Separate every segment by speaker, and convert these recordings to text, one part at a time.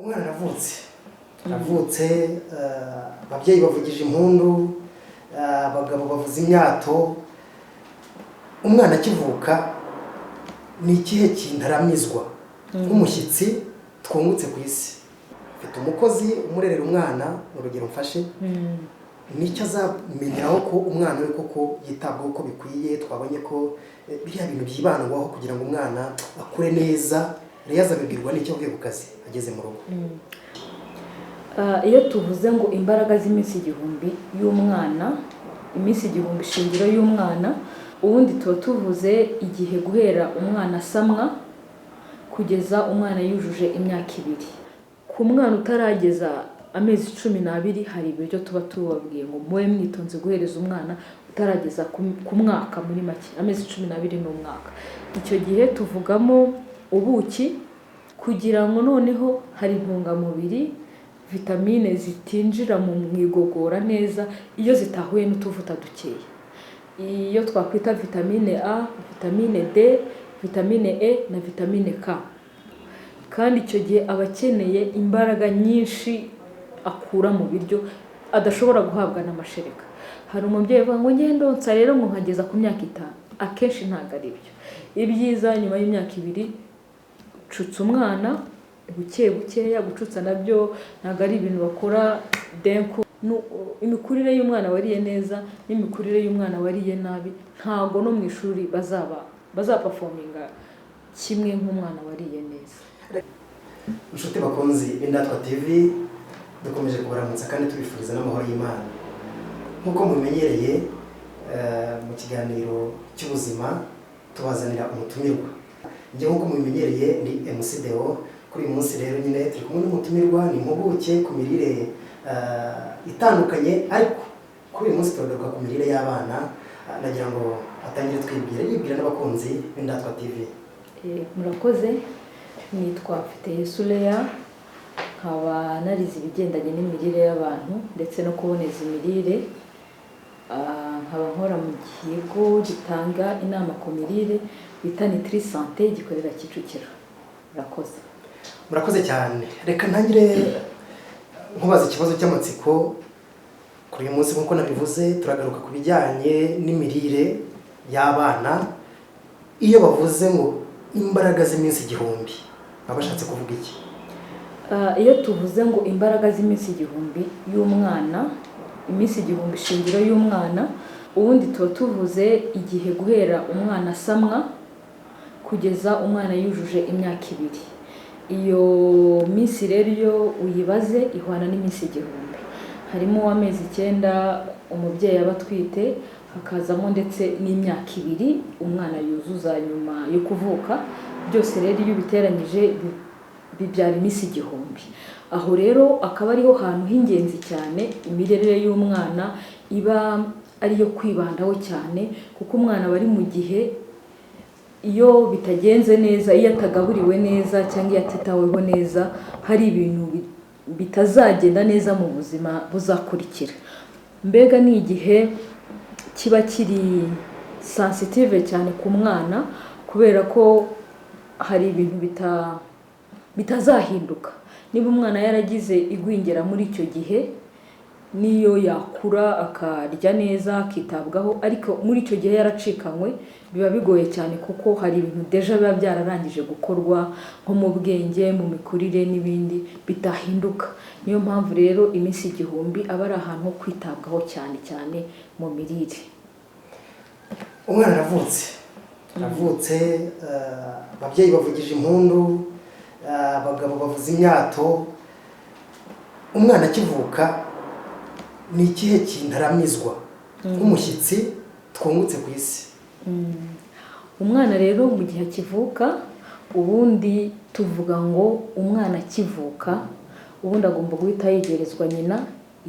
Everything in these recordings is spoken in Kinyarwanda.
Speaker 1: Umwana aravutse, ababyeyi bavugije impundu, abagabo bavuza imyato. Umwana akivuka, ni ikihe kintu aramizwa nk'umushyitsi twungutse ku isi? Mfite umukozi umurerera umwana, urugero mfashe, nicyo azamenyeraho ko umwana we koko yitabwaho uko bikwiye. Twabonye ko biriya bintu byibandwaho kugira ngo umwana akure neza. Rero azabibwirwa n'icyo avuye ku kazi ageze mu rugo?
Speaker 2: Iyo tuvuze ngo imbaraga z'iminsi 1000 y'umwana, iminsi 1000 shingiro y'umwana, ubundi tuba tuvuze igihe guhera umwana asamwa kugeza umwana yujuje imyaka 2. Ku mwana utarageza amezi 12, hari ibiryo tuba tubabwiye ngo mube mwitonze guhereza umwana utarageza ku mwaka. Muri make, amezi 12 ni umwaka. Icyo gihe tuvugamo ubuki, kugira ngo noneho hari intungamubiri, vitamine zitinjira mu igogora neza iyo zitahuye n'utuvuta dukeya, iyo twakwita vitamine A, vitamine D, vitamine E na vitamine K. Kandi icyo gihe aba akeneye imbaraga nyinshi akura mu biryo adashobora guhabwa n'amashereka. Hari umubyeyi uvuga ngo ngende ndonsa rero ngo nkageza ku myaka 5. Akenshi ntabwo ari byo. Ibyiza, nyuma y'imyaka 2 cutsa umwana buke bukeya. Gucutsa nabyo ntabwo ari ibintu bakora denku. Imikurire y'umwana wariye neza n'imikurire y'umwana wariye nabi, ntabwo no mu ishuri bazaba bazaperforminga kimwe nk'umwana wariye neza.
Speaker 1: Inshuti bakunzi b'Indatwa TV, dukomeje kubaramutsa kandi tubifuriza n'amahoro y'Imana. Nk'uko mubimenyereye, mu kiganiro cy'ubuzima tubazanira umutumirwa. Njye nk'uko mubimenyereye ni MC Deo. Kuri uyu munsi rero nyine turi kumwe n'umutumirwa, ni impuguke ku mirire itandukanye, ariko kuri uyu munsi turagaruka ku mirire y'abana. Nagira ngo atangire twibwira, yibwira n'abakunzi b'Indatwa TV.
Speaker 2: Murakoze. Nitwa Mfiteyesu Leah, nkaba narize ibigendanye n'imirire y'abantu ndetse no kuboneza imirire. Nkaba nkora mu kigo gitanga inama ku mirire bita Nutri Santé, gikorera Kicukiro. Murakoze.
Speaker 1: Murakoze cyane. Reka ntangire nkubaza ikibazo cy'amatsiko. Kuri uyu munsi, nk'uko nabivuze, turagaruka ku bijyanye n'imirire y'abana. Iyo bavuze ngo imbaraga z'iminsi 1000, baba bashatse kuvuga iki?
Speaker 2: Iyo tuvuze ngo imbaraga z'iminsi 1000 y'umwana, iminsi 1000 shingiro y'umwana, ubundi tuba tuvuze igihe guhera umwana asamwa kugeza umwana yujuje imyaka 2. Iyo minsi rero iyo uyibaze ihwana n'iminsi 1000. Harimo amezi 9 umubyeyi aba atwite, hakazamo ndetse n'imyaka 2 umwana yuzuza nyuma yo kuvuka. Byose rero iyo ubiteranyije bibyara iminsi 1000. Aho rero akaba ariho hantu h'ingenzi cyane imirire y'umwana iba ariyo kwibandaho cyane, kuko umwana aba ari mu gihe iyo bitagenze neza, iyo atagaburiwe neza cyangwa iyo atitaweho neza, hari ibintu bitazagenda neza mu buzima buzakurikira. Mbega ni igihe kiba kiri sensitive cyane ku mwana, kubera ko hari ibintu bitazahinduka. Niba umwana yaragize igwingira muri icyo gihe, n'iyo yakura akarya neza, akitabwaho, ariko muri icyo gihe yaracikanywe, biba bigoye cyane, kuko hari ibintu déjà biba byararangije gukorwa, nko mu bwenge, mu mikurire n'ibindi bitahinduka. Niyo mpamvu rero iminsi 1000 aba ari ahantu ho kwitabwaho cyane cyane mu mirire.
Speaker 1: Umwana aravutse, ababyeyi bavugije impundu, abagabo bavuza imyato. Umwana akivuka, ni ikihe kintu aramizwa nk'umushyitsi twungutse ku isi?
Speaker 2: Umwana rero mu gihe akivuka, ubundi tuvuga ngo umwana akivuka ubundi agomba guhita yegerezwa nyina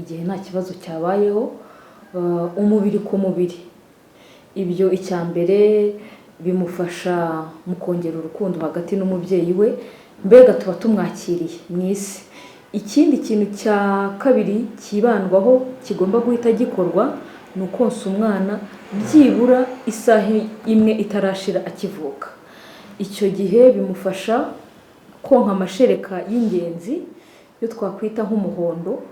Speaker 2: igihe nta kibazo cyabayeho, umubiri ku mubiri. Ibyo icya mbere bimufasha mu kongera urukundo hagati n'umubyeyi we, mbega tuba tumwakiriye mu isi. Ikindi kintu cya kabiri cyibandwaho kigomba guhita gikorwa ni ukonsa umwana byibura isaha imwe itarashira akivuka. Icyo gihe bimufasha konka amashereka y'ingenzi. yo twakwita nk'umuhondo,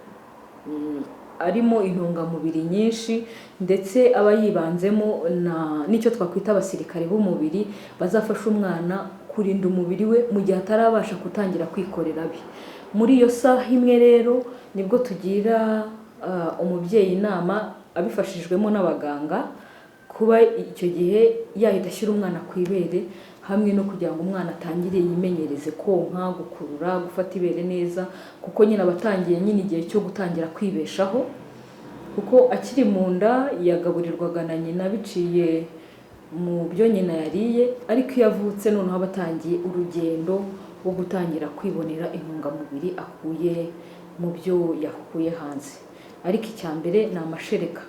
Speaker 2: arimo intungamubiri nyinshi, ndetse aba yibanzemo n'icyo twakwita abasirikare b'umubiri bazafasha umwana kurinda umubiri we mu gihe atarabasha gutangira kwikorera abe. Muri iyo saha imwe rero nibwo tugira umubyeyi inama, abifashijwemo n'abaganga, kuba icyo gihe yahita ashyira umwana ku ibere, hamwe no kugira ngo umwana atangire yimenyereze konka, gukurura, gufata ibere neza, kuko nyine aba atangiye nyine igihe cyo gutangira kwibeshaho, kuko akiri mu nda yagaburirwaga na nyina biciye mu byo nyina yariye, ariko iyo avutse noneho aba atangiye urugendo rwo gutangira kwibonera intungamubiri akuye mu byo yakuye hanze. Ariko icya mbere ni amashereka,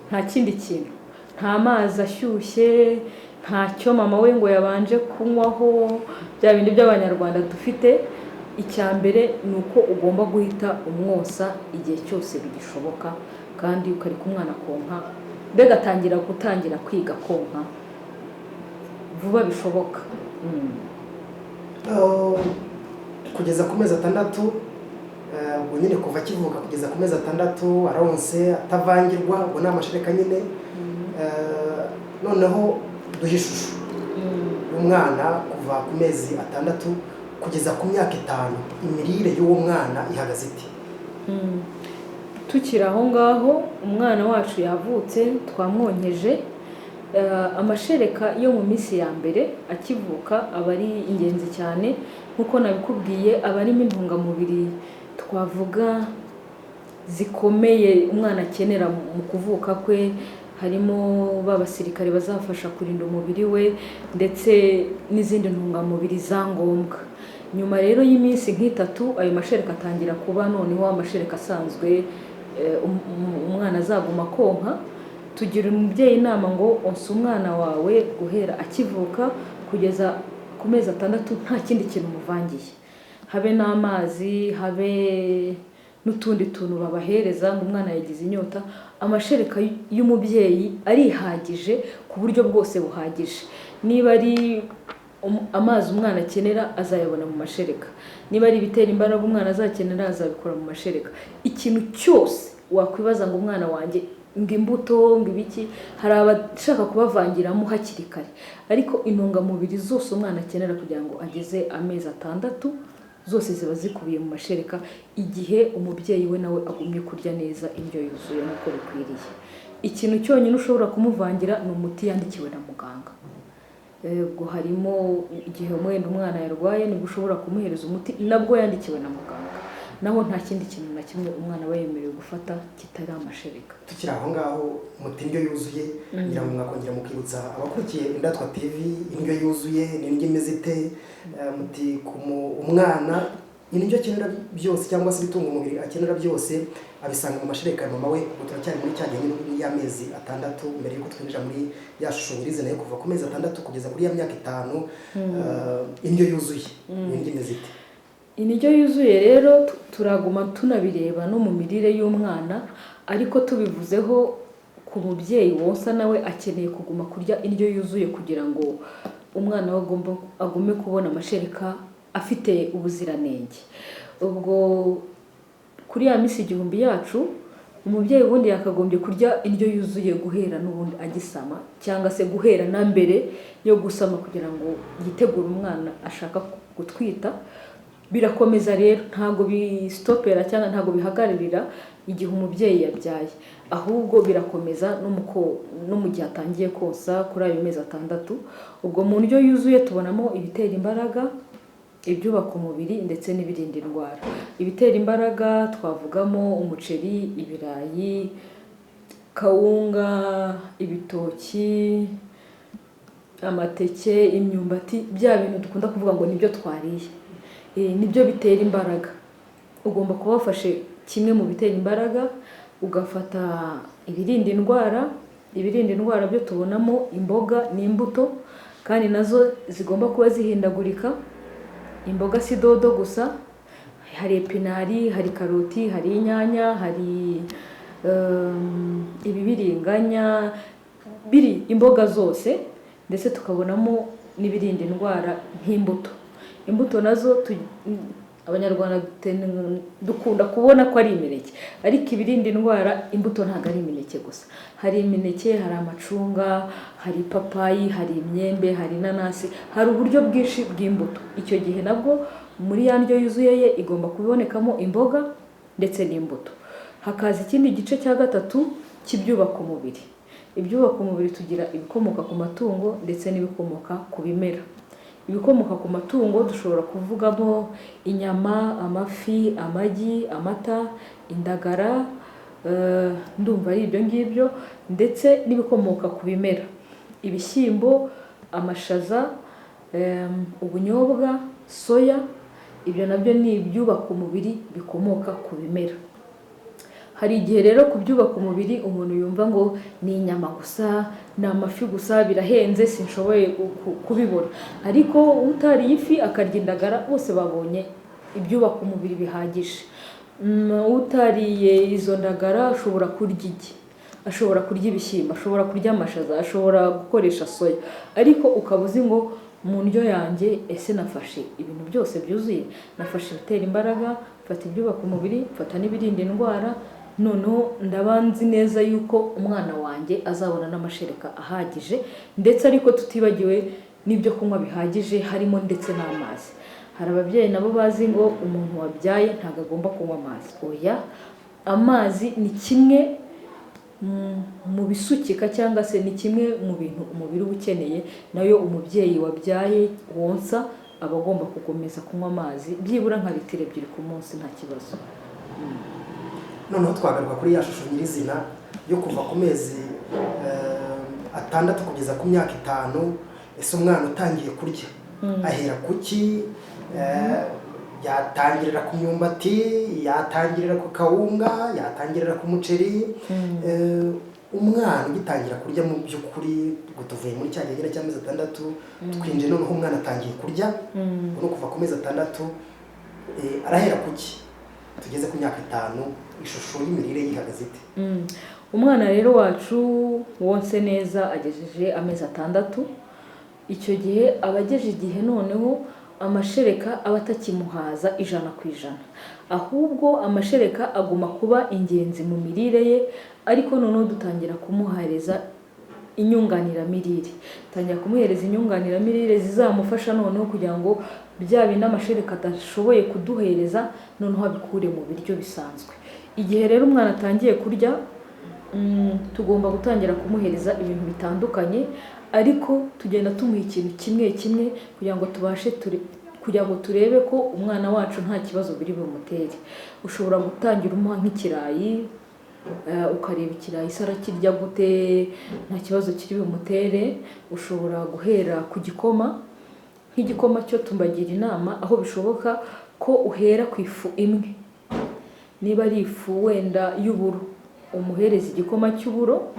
Speaker 2: nta kindi kintu, nta mazi ashyushye, ntacyo mama we ngo yabanje kunywaho, bya bindi by'Abanyarwanda dufite. Icya mbere ni uko ugomba guhita umwosa igihe cyose bigishoboka, kandi ukareka umwana konka, mbega atangira gutangira kwiga konka vuba bishoboka.
Speaker 1: Kugeza ku mezi 6, ubwo nyine kuva akivuka kugeza ku mezi 6 aronse atavangirwa, ubwo ni amashereka nyine. Noneho duha ishusho y'umwana kuva ku mezi 6 kugeza ku myaka 5, imirire y'uwo mwana ihagaze ite?
Speaker 2: Tukiri aho ngaho, umwana wacu yavutse, twamwonkeje. Amashereka yo mu minsi ya mbere akivuka aba ari ingenzi cyane, nk'uko nabikubwiye, aba arimo intungamubiri twavuga zikomeye umwana akenera mu kuvuka kwe, harimo ba basirikare bazafasha kurinda umubiri we, ndetse n'izindi ntungamubiri za ngombwa. Nyuma rero y'iminsi nk'itatu ayo mashereka atangira kuba noneho amashereka asanzwe, umwana azaguma konka. Tugira umubyeyi inama ngo onsa umwana wawe guhera akivuka kugeza ku mezi 6 nta kindi kintu umuvangiye, habe n'amazi, habe n'utundi tuntu babahereza ngo umwana yagize inyota. Amashereka y'umubyeyi arihagije ku buryo bwose buhagije. Niba ari amazi umwana akenera azayabona mu mashereka, niba ari ibitera imbaraga umwana azakenera azabikura mu mashereka. Ikintu cyose wakwibaza ngo umwana wanjye ngo imbuto ngo ibiki, hari abashaka kubavangiramo hakiri kare, ariko intungamubiri zose umwana akenera kugira ngo ageze amezi 6 zose ziba zikubiye mu mashereka, igihe umubyeyi we nawe agumye kurya neza indyo yuzuye nk'uko bikwiriye. Ikintu cyonyine ushobora kumuvangira ni umuti yandikiwe na muganga. Ubwo harimo igihe wenda umwana yarwaye, nibwo ushobora kumuhereza umuti nabwo yandikiwe na muganga, naho nta kindi kintu na kimwe umwana aba yemerewe gufata kitari amashereka.
Speaker 1: Tukiri aho ngaho muti indyo yuzuye, ngira ngo mwakongera mukibutsa abakurikiye Indatwa TV indyo yuzuye ni indyo imeze ite? Muti ku umwana indyo akenera byose cyangwa se ibitunga umubiri akenera byose abisanga mu mashereka ya mama we. Ubwo turacyari muri cya gihe nyine y'amezi 6, mbere y'uko twinjira muri ya shusho nyirizina yo kuva ku mezi 6 kugeza kuri ya myaka 5. Indyo yuzuye ni indyo imeze ite?
Speaker 2: Indyo yuzuye rero turaguma tunabireba no mu mirire y'umwana, ariko tubivuzeho ku mubyeyi wonsa nawe akeneye kuguma kurya indyo yuzuye kugira ngo umwana we agume kubona amashereka afite ubuziranenge. Ubwo kuri ya minsi 1000 yacu, umubyeyi ubundi yakagombye kurya indyo yuzuye guhera n'ubundi agisama, cyangwa se guhera na mbere yo gusama, kugira ngo yitegure umwana ashaka gutwita. Birakomeza rero, ntabwo bisitopera cyangwa ntabwo bihagararira igihe umubyeyi yabyaye, ahubwo birakomeza no mu gihe atangiye konsa kuri ayo mezi 6. Ubwo mu ndyo yuzuye tubonamo ibitera imbaraga, ibyubaka umubiri ndetse n'ibirinda indwara. Ibitera imbaraga twavugamo umuceri, ibirayi, kawunga, ibitoki, amateke, imyumbati, bya bintu dukunda kuvuga ngo nibyo twariye. Nibyo bitera imbaraga. Ugomba kuba wafashe kimwe mu bitera imbaraga, ugafata ibirinda indwara. Ibirinda indwara byo tubonamo imboga n'imbuto, kandi nazo zigomba kuba zihindagurika. Imboga si dodo gusa, hari epinari, hari karoti, hari inyanya, hari ibibiringanya, biri imboga zose, ndetse tukabonamo n'ibirinda indwara nk'imbuto. Imbuto nazo Abanyarwanda dukunda kubona ko ari imineke, ariko ibirinda indwara, imbuto ntabwo ari imineke gusa. Hari imineke, hari amacunga, hari ipapayi, hari imyembe, hari inanasi, hari uburyo bwinshi bw'imbuto. Icyo gihe nabwo muri ya ndyo yuzuye ye igomba kubonekamo imboga ndetse n'imbuto. Hakaza ikindi gice cya gatatu cy'ibyubaka umubiri. Ibyubaka umubiri tugira ibikomoka ku matungo ndetse n'ibikomoka ku bimera. Ibikomoka ku matungo dushobora kuvugamo inyama, amafi, amagi, amata, indagara, ndumva ari ibyo ngibyo, ndetse n'ibikomoka ku bimera, ibishyimbo, amashaza, ubunyobwa, soya. Ibyo nabyo ni ibyubaka umubiri bikomoka ku bimera. Hari igihe rero ku byubaka umubiri umuntu yumva ngo ni inyama gusa, ni amafi gusa, birahenze, sinshoboye kubibona. Ariko utariye ifi akarya indagara, bose babonye ibyubaka umubiri bihagije. Utariye izo ndagara ashobora kurya igi, ashobora kurya ibishyimbo, ashobora kurya amashaza, ashobora gukoresha soya. Ariko ukaba uzi ngo mu ndyo yanjye ese nafashe ibintu byose byuzuye? Nafashe ibitera imbaraga, mfata ibyubaka umubiri, mfata n'ibirinda indwara. Noneho ndaba nzi neza yuko umwana wanjye azabona n'amashereka ahagije, ndetse ariko tutibagiwe n'ibyo kunywa bihagije, harimo ndetse n'amazi. Hari ababyeyi nabo bazi ngo umuntu wabyaye ntabwo agomba kunywa amazi. Oya, amazi ni kimwe mu bisukika, cyangwa se ni kimwe mu bintu umubiri uba ukeneye. Nayo umubyeyi wabyaye wonsa aba agomba gukomeza kunywa amazi byibura nka litiro 2 ku munsi, nta kibazo.
Speaker 1: Noneho twagaruka kuri ya shusho nyirizina yo kuva ku mezi 6 kugeza ku myaka 5. Ese umwana utangiye kurya ahera ku ki? Yatangirira ku myumbati, yatangirira ku kawunga, yatangirira ku muceri? Umwana ugitangira kurya mu by'ukuri, ngo tuvuye muri cya gihe cy'amezi 6, twinjiye noneho umwana atangiye kurya, ubwo no kuva ku mezi 6, arahera ku ki tugeze ku myaka 5? Ishusho y'imirire yihagaze ite?
Speaker 2: Umwana rero wacu wonse neza agejeje amezi 6, icyo gihe aba ageje igihe noneho amashereka aba atakimuhaza 100%. Ahubwo amashereka aguma kuba ingenzi mu mirire ye, ariko noneho dutangira kumuhereza inyunganiramirire. Tangira kumuhereza inyunganiramirire zizamufasha noneho kugira ngo bya bindi amashereka adashoboye kuduhereza, noneho abikure mu biryo bisanzwe. Igihe rero umwana atangiye kurya, tugomba gutangira kumuhereza ibintu bitandukanye, ariko tugenda tumuha ikintu kimwe kimwe kugira ngo tubashe kugira ngo turebe ko umwana wacu nta kibazo biri bumutere. Ushobora gutangira umuha nk'ikirayi, ukareba ikirayi se arakirya gute, nta kibazo kiri bumutere. Ushobora guhera ku gikoma. Nk'igikoma cyo tumbagira inama aho bishoboka ko uhera ku ifu imwe. Niba ari ifu wenda y'uburo, umuhereza igikoma cy'uburo,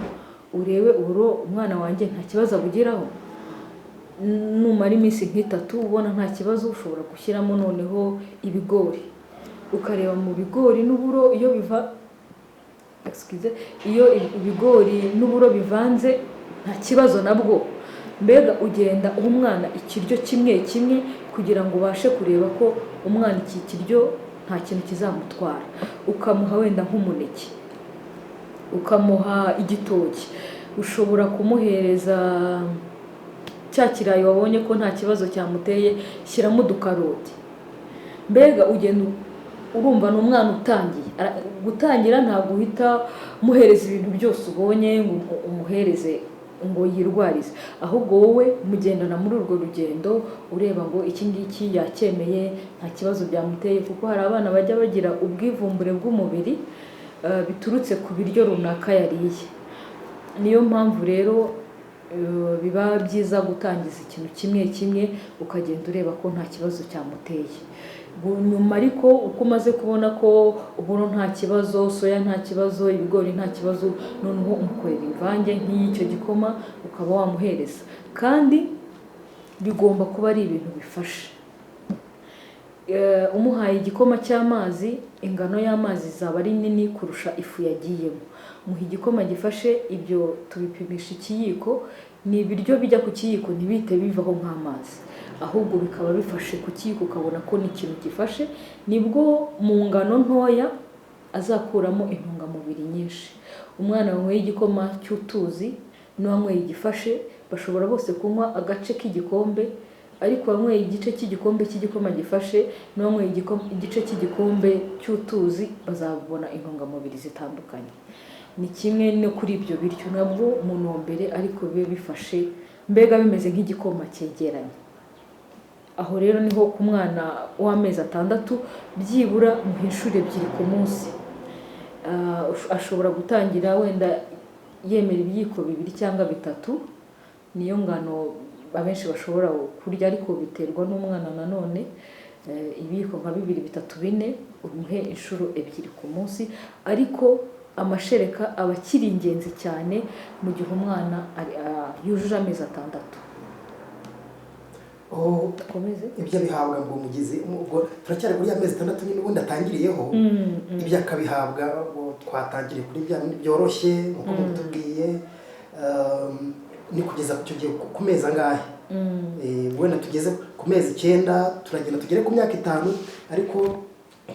Speaker 2: urebe uburo umwana wanjye nta kibazo abugiraho. Numara iminsi nk'itatu ubona nta kibazo, ushobora gushyiramo noneho ibigori, ukareba mu bigori n'uburo iyo biva, excuse, iyo ibigori n'uburo bivanze nta kibazo nabwo. Mbega ugenda uha umwana ikiryo kimwe kimwe kugira ngo ubashe kureba ko umwana iki kiryo nta kintu kizamutwara. Ukamuha wenda nk'umuneke, ukamuha igitoki, ushobora kumuhereza cya kirayi wabonye ko nta kibazo cyamuteye, shyiramo udukaroti. Mbega ugenda urumva ni umwana utangiye. Gutangira ntabwo uhita umuhereza ibintu byose ubonye ngo umuhereze ngo yirwarize, ahubwo wowe mugendana muri urwo rugendo ureba ngo iki ngiki yacyemeye, nta kibazo byamuteye. Kuko hari abana bajya bagira ubwivumbure bw'umubiri, biturutse ku biryo runaka yariye. Niyo mpamvu rero biba byiza gutangiza ikintu kimwe kimwe, ukagenda ureba ko nta kibazo cyamuteye. Nyuma ariko uko umaze kubona ko uburo nta kibazo, soya nta kibazo, ibigori nta kibazo, noneho umukorera imvange nk'iy'icyo gikoma ukaba wamuhereza. Kandi bigomba kuba ari ibintu bifasha. Umuhaye igikoma cy'amazi, ingano y'amazi izaba ari nini kurusha ifu yagiyemo. Muha igikoma gifashe, ibyo tubipimisha ikiyiko. Ni ibiryo bijya ku kiyiko ntibihite bivaho nk'amazi, ahubwo bikaba bifashe ku kiyiko, ukabona ko ni ikintu gifashe. Nibwo mu ngano ntoya azakuramo intungamubiri nyinshi. Umwana wanyweye igikoma cy'utuzi n'uwanyweye igifashe bashobora bose kunywa agace k'igikombe, ariko uwanyweye igice cy'igikombe cy'igikoma gifashe n'uwanyweye igice cy'igikombe cy'utuzi bazabona intungamubiri zitandukanye. Ni kimwe no kuri ibyo biryo, nabwo mu ntumbere ariko bibe bifashe, mbega bimeze nk'igikoma cyegeranye. Aho rero niho ku mwana w'amezi 6 byibura muha inshuro 2 ku munsi. Ashobora gutangira wenda yemera ibiyiko 2 cyangwa 3, niyo ngano abenshi bashobora kurya, ariko biterwa n'umwana nanone. Ibiyiko nka 2, 3, 4, umuhe inshuro 2 ku munsi, ariko amashereka aba akiri ingenzi cyane mu gihe umwana yujuje amezi 6. Dukomeze.
Speaker 1: Ibyo bihabwa ngo umugizi, ubwo turacyari kuri ya mezi 6 nyine ubundi atangiriyeho. Ibyo akabihabwa, ubwo twatangiriye kuri bya bindi byoroshye nk'uko mubitubwiye. Ni kugeza ku gihe ku mezi angahe? Wenda tugeze ku mezi 9, turagenda tugere ku myaka 5, ariko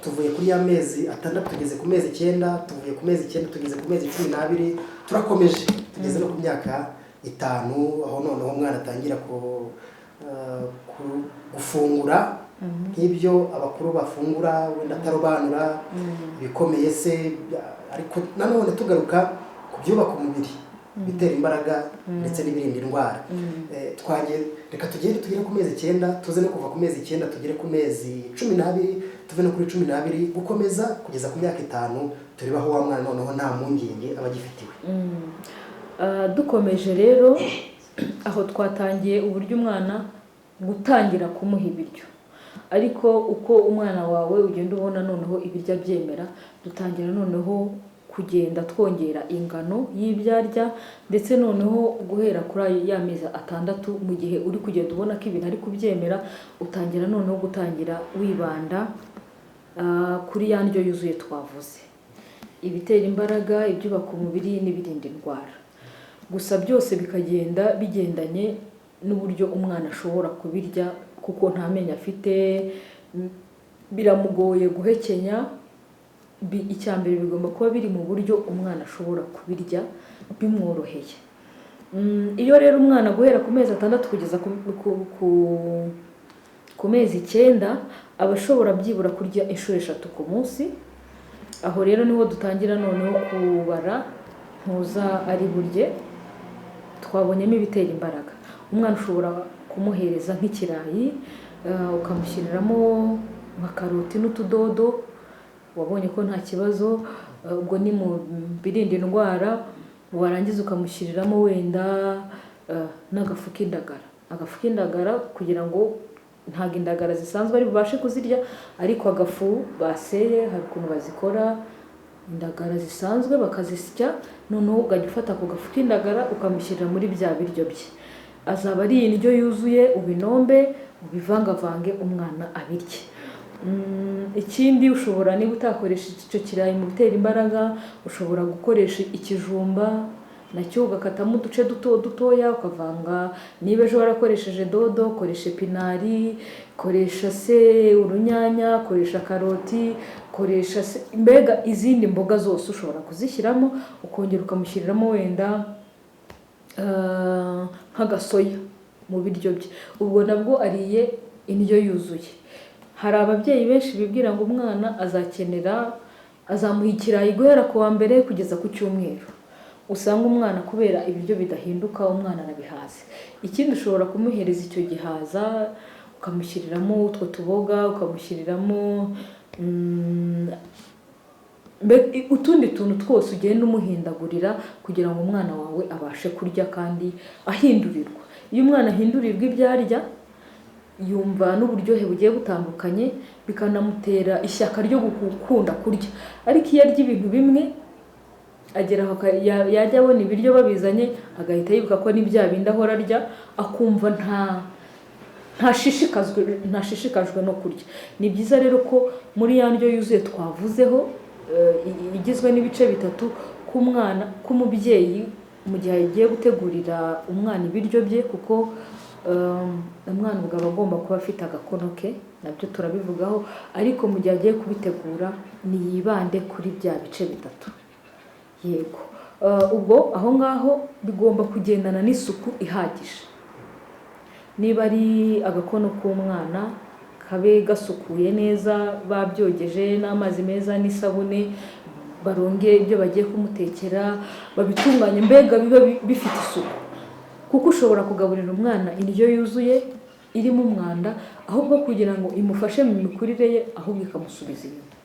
Speaker 1: tuvuye kuri ya mezi 6 tugeze ku mezi 9, tuvuye ku mezi 9 tugeze ku mezi 12, turakomeje tugeze no ku myaka 5, aho noneho umwana atangira gufungura nk'ibyo abakuru bafungura, wenda atarobanura ibikomeye se, ariko nanone tugaruka ku byubaka umubiri, ibitera imbaraga ndetse n'ibirinda indwara. Twagiye, reka tugende tugere ku mezi 9, tuze no kuva ku mezi 9 tugere ku mezi 12, tuve no kuri 12 gukomeza kugeza ku myaka 5, turebe aho wa mwana noneho nta mpungenge aba agifitiwe.
Speaker 2: Dukomeje rero aho twatangiye uburyo umwana gutangira kumuha ibiryo, ariko uko umwana wawe ugenda ubona noneho ibiryo abyemera, dutangira noneho kugenda twongera ingano y'ibyo arya, ndetse noneho guhera kuri ayo ya mezi 6, mu gihe uri kugenda ubona ko ibintu ari kubyemera, utangira noneho gutangira wibanda kuri ya ndyo yuzuye twavuze, ibitera imbaraga, ibyubaka umubiri n'ibirinda indwara. Gusa byose bikagenda bigendanye n'uburyo umwana ashobora kubirya, kuko nta menyo afite, biramugoye guhekenya. Icya mbere bigomba kuba biri mu buryo umwana ashobora kubirya bimworoheye. Iyo rero umwana guhera ku mezi 6 kugeza ku mezi 9 aba ashobora byibura kurya inshuro 3 ku munsi. Aho rero niho dutangira noneho kubara ntuza ari burye. Twabonyemo ibitera imbaraga. Umwana ushobora kumuhereza nk'ikirayi, ukamushyiriramo nka karoti n'utudodo, wabonye ko nta kibazo, ubwo ni mu birinda indwara. Warangiza ukamushyiriramo wenda n'agafu k'indagara, agafu k'indagara kugira ngo ntabwo indagara zisanzwe ari bubashe kuzirya, ariko agafu baseye hari ukuntu bazikora indagara zisanzwe bakazisya, noneho ukajya ufata ako gafu k'indagara ukamushyirira muri bya biryo bye, azaba ari indyo yuzuye, ubinombe ubivangavange umwana abirye. Ikindi ushobora, niba utakoresha icyo kirayi mu bitera imbaraga, ushobora gukoresha ikijumba nacyo ugakatamo uduce duto dutoya ukavanga. Niba ejo warakoresheje dodo, koresha epinari, koresha se urunyanya, koresha karoti, koresha se mbega izindi mboga zose ushobora kuzishyiramo, ukongera ukamushyiriramo wenda nk'agasoya mu biryo bye, ubwo nabwo ariye indyo yuzuye. Hari ababyeyi benshi bibwira ngo umwana azakenera, azamuha ikirayi guhera ku wa mbere kugeza ku cyumweru, usanga umwana kubera ibiryo bidahinduka umwana arabihaze. Ikindi ushobora kumuhereza icyo gihaza, ukamushyiriramo utwo tuboga, ukamushyiriramo utundi tuntu twose ugenda umuhindagurira kugira ngo umwana wawe abashe kurya kandi ahindurirwa. Iyo umwana ahindurirwa ibyo arya, yumva n'uburyohe bugiye butandukanye, bikanamutera ishyaka ryo gukunda kurya. Ariko iyo arya ibintu bimwe, agera aho yajya abona ibiryo babizanye agahita yibuka ko ni bya bindi ahora arya, akumva ntashishikajwe no kurya. Ni byiza rero ko muri ya ndyo yuzuye twavuzeho, igizwe n'ibice bitatu, k'umwana, k'umubyeyi Mu gihe agiye gutegurira umwana ibiryo bye, kuko umwana ubwo aba agomba kuba afite agakono ke, nabyo turabivugaho, ariko mu gihe agiye kubitegura niyibande kuri bya bice bitatu. Yego. Ubwo aho ngaho bigomba kugendana n'isuku ihagije. Niba ari agakono k'umwana, kabe gasukuye neza, babyogeje n'amazi meza n'isabune, baronge ibyo bagiye kumutekera, babitunganye, mbega bibe bifite isuku, kuko ushobora kugaburira umwana indyo yuzuye irimo umwanda, ahubwo kugira ngo imufashe mu mikurire ye, ahubwo ikamusubiza inyuma,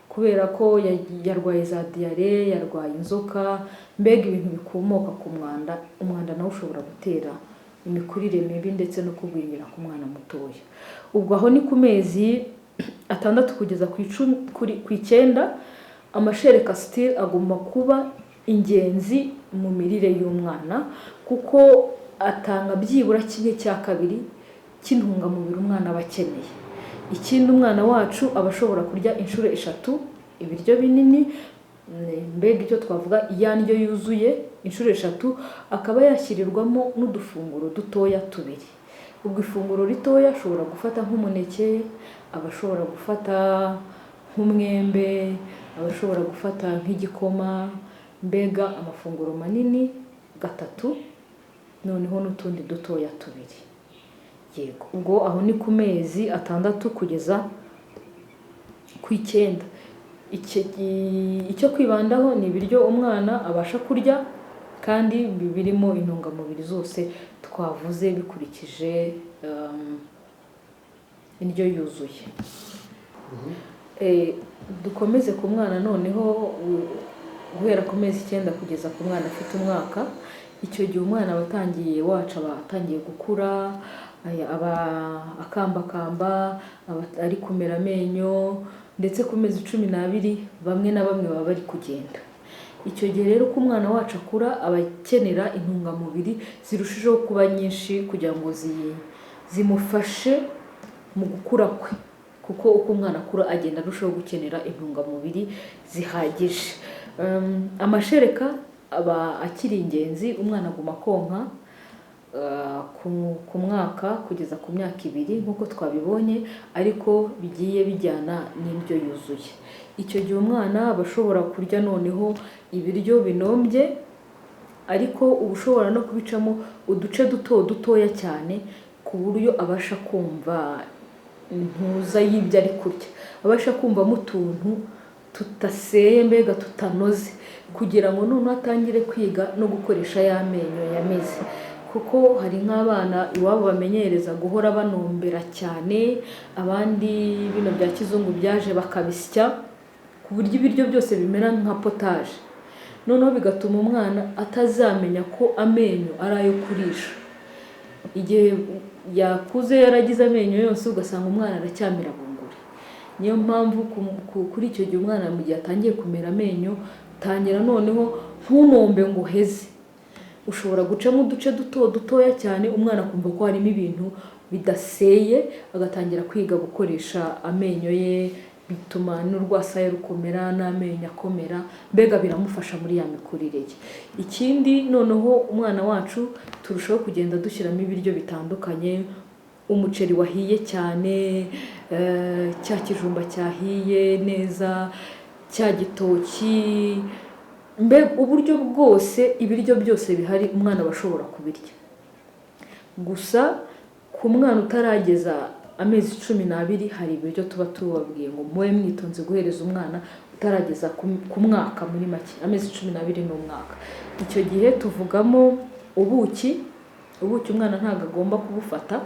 Speaker 2: kubera ko yarwaye za diyare, yarwaye inzoka, mbega ibintu bikomoka ku mwanda. Umwanda nawo ushobora gutera imikurire mibi ndetse no kugwingira ku mwana mutoya. Ubwo aho ni ku mezi 6 kugeza ku 10, ku 9, amashereka still agomba kuba ingenzi mu mirire y'umwana, kuko atanga byibura 1/2 cy'intungamubiri umwana aba akeneye. Ikindi, umwana wacu aba ashobora kurya inshuro 3 ibiryo binini, mbega icyo twavuga iya ndyo yuzuye inshuro 3, akaba yashyirirwamo n'udufunguro dutoya tubiri. Ubwo ifunguro ritoya ashobora gufata nk'umuneke, aba ashobora gufata nk'umwembe, aba ashobora gufata nk'igikoma, mbega amafunguro manini 3, noneho n'utundi dutoya tubiri. Yego, ubwo aho ni ku mezi 6 kugeza ku 9. Icyo kwibandaho ni ibiryo umwana abasha kurya kandi birimo intungamubiri zose twavuze, bikurikije indyo yuzuye. Dukomeze ku mwana noneho, guhera ku mezi 9 kugeza ku mwana afite umwaka. Icyo gihe umwana aba atangiye wacu aba atangiye gukura, aba akambakamba, aba ari kumera amenyo, ndetse ku mezi 12 bamwe na bamwe baba bari kugenda. Icyo gihe rero, uko umwana wacu akura, aba akenera intungamubiri zirushijeho kuba nyinshi kugira ngo zimufashe mu gukura kwe, kuko uko umwana akura agenda arushaho gukenera intungamubiri zihagije. Amashereka aba akiri ingenzi. Umwana aguma konka ku mwaka kugeza ku myaka 2 nk'uko twabibonye, ariko bigiye bijyana n'indyo yuzuye. Icyo gihe umwana aba ashobora kurya noneho ibiryo binombye, ariko uba ushobora no kubicamo uduce duto dutoya cyane, ku buryo abasha kumva intuza y'ibyo ari kurya, abasha kumvamo utuntu tudaseye, mbega tutanoze, kugira ngo noneho atangire kwiga no gukoresha ya menyo yameze. Kuko hari nk'abana iwabo bamenyereza guhora banombera cyane, abandi bino bya kizungu byaje bakabisya ku buryo ibiryo byose bimera nka potaje, noneho bigatuma umwana atazamenya ko amenyo ari ayo kurisha. Igihe yakuze yaragize amenyo yose, ugasanga umwana aracyamira bunguri. Niyo mpamvu kuri icyo gihe umwana mu gihe atangiye kumera amenyo, tangira noneho ntunombe ngo uheze. Ushobora gucamo uduce duto dutoya cyane, umwana akumva ko harimo ibintu bidaseye, agatangira kwiga gukoresha amenyo ye. Bituma n'urwasaya rukomera n'amenyo akomera, mbega biramufasha muri ya mikurire ye. Ikindi noneho, umwana wacu turushaho kugenda dushyiramo ibiryo bitandukanye: umuceri wahiye cyane, cya kijumba cyahiye neza, cya gitoki, mbega uburyo bwose ibiryo byose bihari umwana aba ashobora kubirya. Gusa ku mwana utarageza amezi 12, hari ibiryo tuba tubabwiye ngo mube mwitonze guhereza umwana utarageza ku mwaka. Muri make, amezi 12 ni umwaka. Icyo gihe tuvugamo ubuki. Ubuki umwana ntabwo agomba kubufata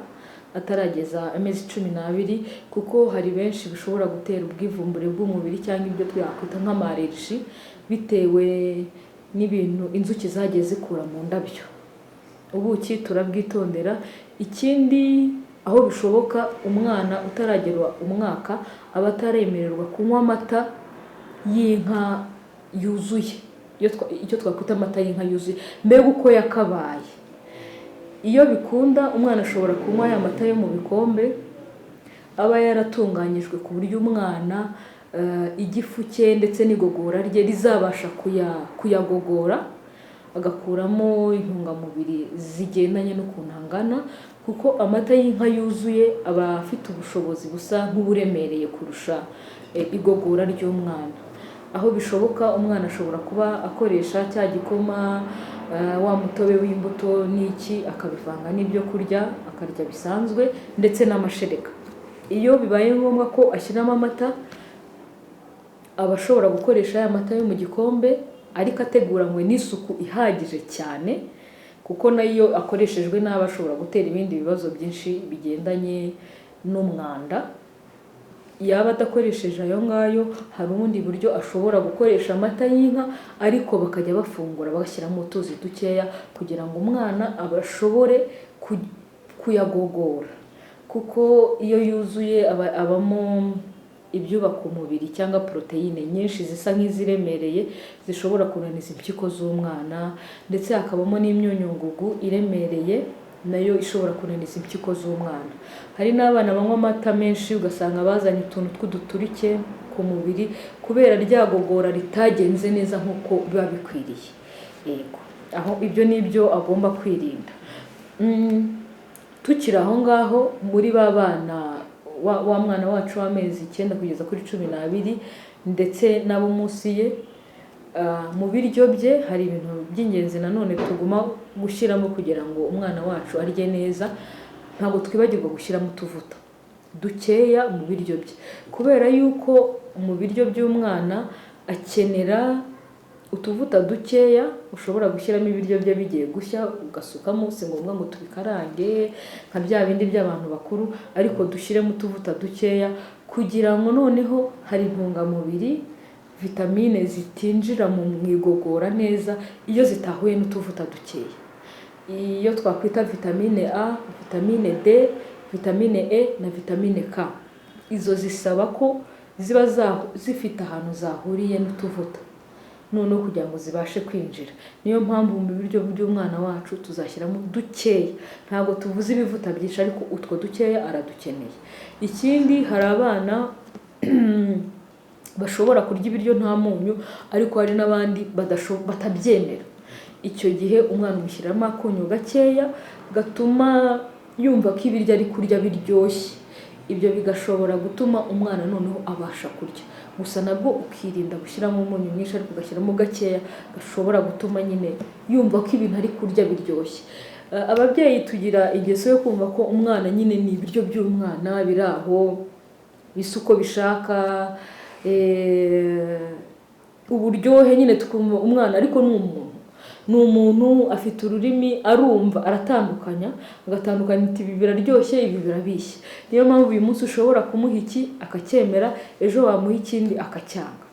Speaker 2: atarageza amezi 12, kuko hari benshi bishobora gutera ubwivumbure bw'umubiri cyangwa ibyo twakwita nk'ama allergie, bitewe n'ibintu inzuki zagiye zikura mu ndabyo. Ubuki turabwitondera. Ikindi, aho bishoboka, umwana utaragera umwaka aba ataremererwa kunywa amata y'inka yuzuye, icyo twakwita amata y'inka yuzuye, mbega uko yakabaye. Iyo bikunda, umwana ashobora kunywa ya mata yo mu bikombe aba yaratunganyijwe, ku buryo umwana igifu cye ndetse n'igogora rye rizabasha kuyagogora. agakuramo intungamubiri zigendanye n'ukuntu angana, kuko amata y'inka yuzuye aba afite ubushobozi busa nk'uburemereye kurusha igogora ry'umwana. Aho bishoboka umwana ashobora kuba akoresha cya gikoma, wa mutobe w'imbuto n'iki, akabivanga n'ibyo kurya akarya bisanzwe, ndetse n'amashereka. Iyo bibaye ngombwa ko ashyiramo amata, aba ashobora gukoresha ya mata yo mu gikombe, ariko ateguranywe n'isuku ihagije cyane, kuko nayo akoreshejwe nabi ashobora gutera ibindi bibazo byinshi bigendanye n'umwanda. Yaba adakoresheje ayo ngayo, hari ubundi buryo ashobora gukoresha amata y'inka, ariko bakajya bafungura bagashyiramo utuzi dukeya kugira ngo umwana abashobore kuyagogora, kuko iyo yuzuye abamo ibyubaka umubiri cyangwa poroteyine nyinshi zisa nk'iziremereye zishobora kunaniza impyiko z'umwana, ndetse hakabamo n'imyunyungugu iremereye nayo ishobora kunaniza impyiko z'umwana. Hari n'abana banywa amata menshi ugasanga bazanye utuntu tw'uduturike ku mubiri kubera rya gogora ritagenze neza nk'uko biba bikwiriye. Yego, aho ibyo ni byo agomba kwirinda. Tukiri aho ngaho muri ba bana, wa mwana wacu w'amezi 9 kugeza kuri 12 ndetse n'abo munsi ye, mu biryo bye hari ibintu by'ingenzi nanone tuguma gushyiramo kugira ngo umwana wacu arye neza. Ntabwo twibagirwa gushyiramo utuvuta dukeya mu biryo bye, kubera yuko mu biryo by'umwana akenera utuvuta dukeya. Ushobora gushyiramo ibiryo bye bigiye gushya ugasukamo, si ngombwa ngo tubikarange nka bya bindi by'abantu bakuru, ariko dushyiremo utuvuta dukeya kugira ngo noneho hari intungamubiri, vitamine zitinjira mu igogora neza iyo zitahuye n'utuvuta dukeya. Iyo twakwita vitamine A, vitamine D, vitamine E na vitamine K, izo zisaba ko ziba zifite ahantu zahuriye n'utuvuta noneho kugira ngo zibashe kwinjira. Niyo mpamvu mu biryo by'umwana wacu tuzashyiramo dukeya, ntabwo tuvuze ibivuta byinshi, ariko utwo dukeya aradukeneye. Ikindi, hari abana bashobora kurya ibiryo nta munyu, ariko hari n'abandi batabyemera. Icyo gihe umwana umushyiramo akunyu gakeya gatuma yumva ko ibiryo ari kurya biryoshye. Ibyo bigashobora gutuma umwana noneho abasha kurya. Gusa nabwo ukirinda gushyiramo umunyu mwinshi, ariko ugashyiramo gakeya gashobora gutuma nyine yumva ko ibintu ari kurya biryoshye. Ababyeyi tugira ingeso yo kumva ko umwana nyine ni ibiryo by'umwana biri aho bisa uko bishaka, uburyohe nyine tukumva umwana, ariko ni umuntu, ni umuntu afite ururimi, arumva, aratandukanya, agatandukanya ati ibi biraryoshye, ibi birabishye. Niyo mpamvu uyu munsi ushobora kumuha iki akacyemera, ejo wamuha ikindi akacyanga.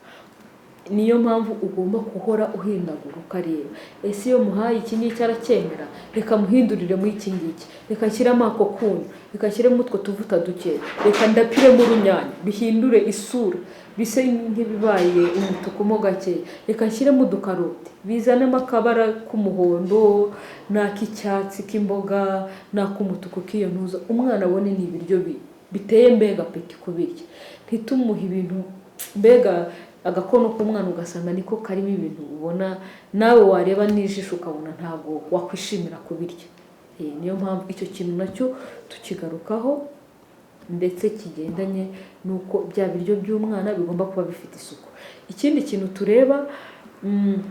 Speaker 2: Niyo mpamvu ugomba guhora uhindagura ukareba: ese iyo muhaye iki ngiki aracyemera? Reka muhindurire muri iki ngiki, reka nshyiremo ako kunyu, reka nshyiremo utwo tuvuta dukeya, reka ndapiremo urunyanya bihindure isura bise nk'ibibaye umutuku mo gakeya, reka nshyiremo udukaroti bizanemo akabara k'umuhondo n'ak'icyatsi k'imboga n'ak'umutuku k'iyo ntuza, umwana abone ni ibiryo biteye mbega appétit kubirya. Ntitumuhe ibintu mbega agakono k'umwana ugasanga niko karimo ibintu ubona nawe wareba n'ijisho ukabona ntabwo wakwishimira kubirya. Niyo mpamvu icyo kintu nacyo tukigarukaho, ndetse kigendanye n'uko bya biryo by'umwana bigomba kuba bifite isuku. Ikindi kintu tureba,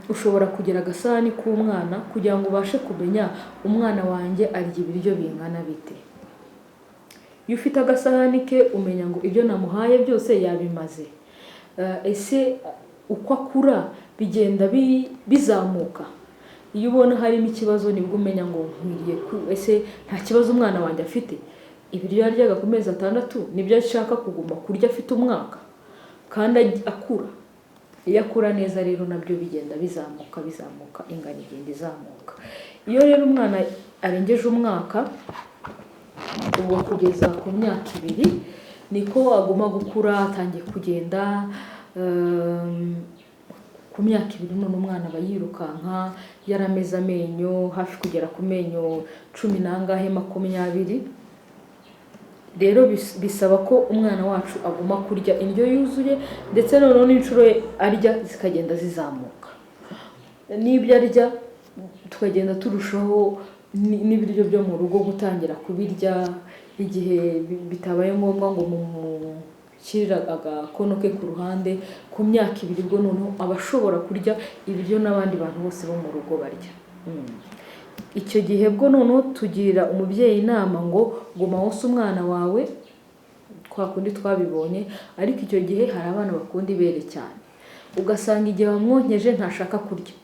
Speaker 2: ushobora kugira agasahani k'umwana kugira ngo ubashe kumenya umwana wanjye arya ibiryo bingana bite. Iyo ufite agasahani ke umenya ngo ibyo namuhaye byose yabimaze. Ese uko akura bigenda bizamuka? Iyo ubona harimo ikibazo nibwo umenya ngo nkwiriye ese nta kibazo umwana wanjye afite? Ibiryo yaryaga ku mezi 6 nibyo ashaka kuguma kurya afite umwaka kandi akura? Iyo akura neza rero nabyo bigenda bizamuka, bizamuka, ingano igenda izamuka. Iyo rero umwana arengeje umwaka, ubwo kugeza ku myaka 2 niko aguma gukura, atangiye kugenda. Ku myaka 2 none umwana aba yirukanka, yarameze amenyo, hafi kugera ku menyo cumi n'angahe, 20. Rero bisaba ko umwana wacu aguma kurya indyo yuzuye, ndetse noneho n'inshuro ye arya zikagenda zizamuka, n'ibyo arya Tukagenda turushaho n'ibiryo byo mu rugo gutangira kubirya igihe bitabaye ngombwa ngo mumushyirire agakono ke ku ruhande. Ku myaka 2 bwo noneho aba ashobora kurya ibiryo n'abandi bantu bose bo mu rugo barya. Icyo gihe bwo noneho tugira umubyeyi inama ngo guma wonse umwana wawe kwa kundi twabibonye. Ariko icyo gihe hari abana bakunda ibere cyane, ugasanga igihe wamwonkeje ntashaka kurya.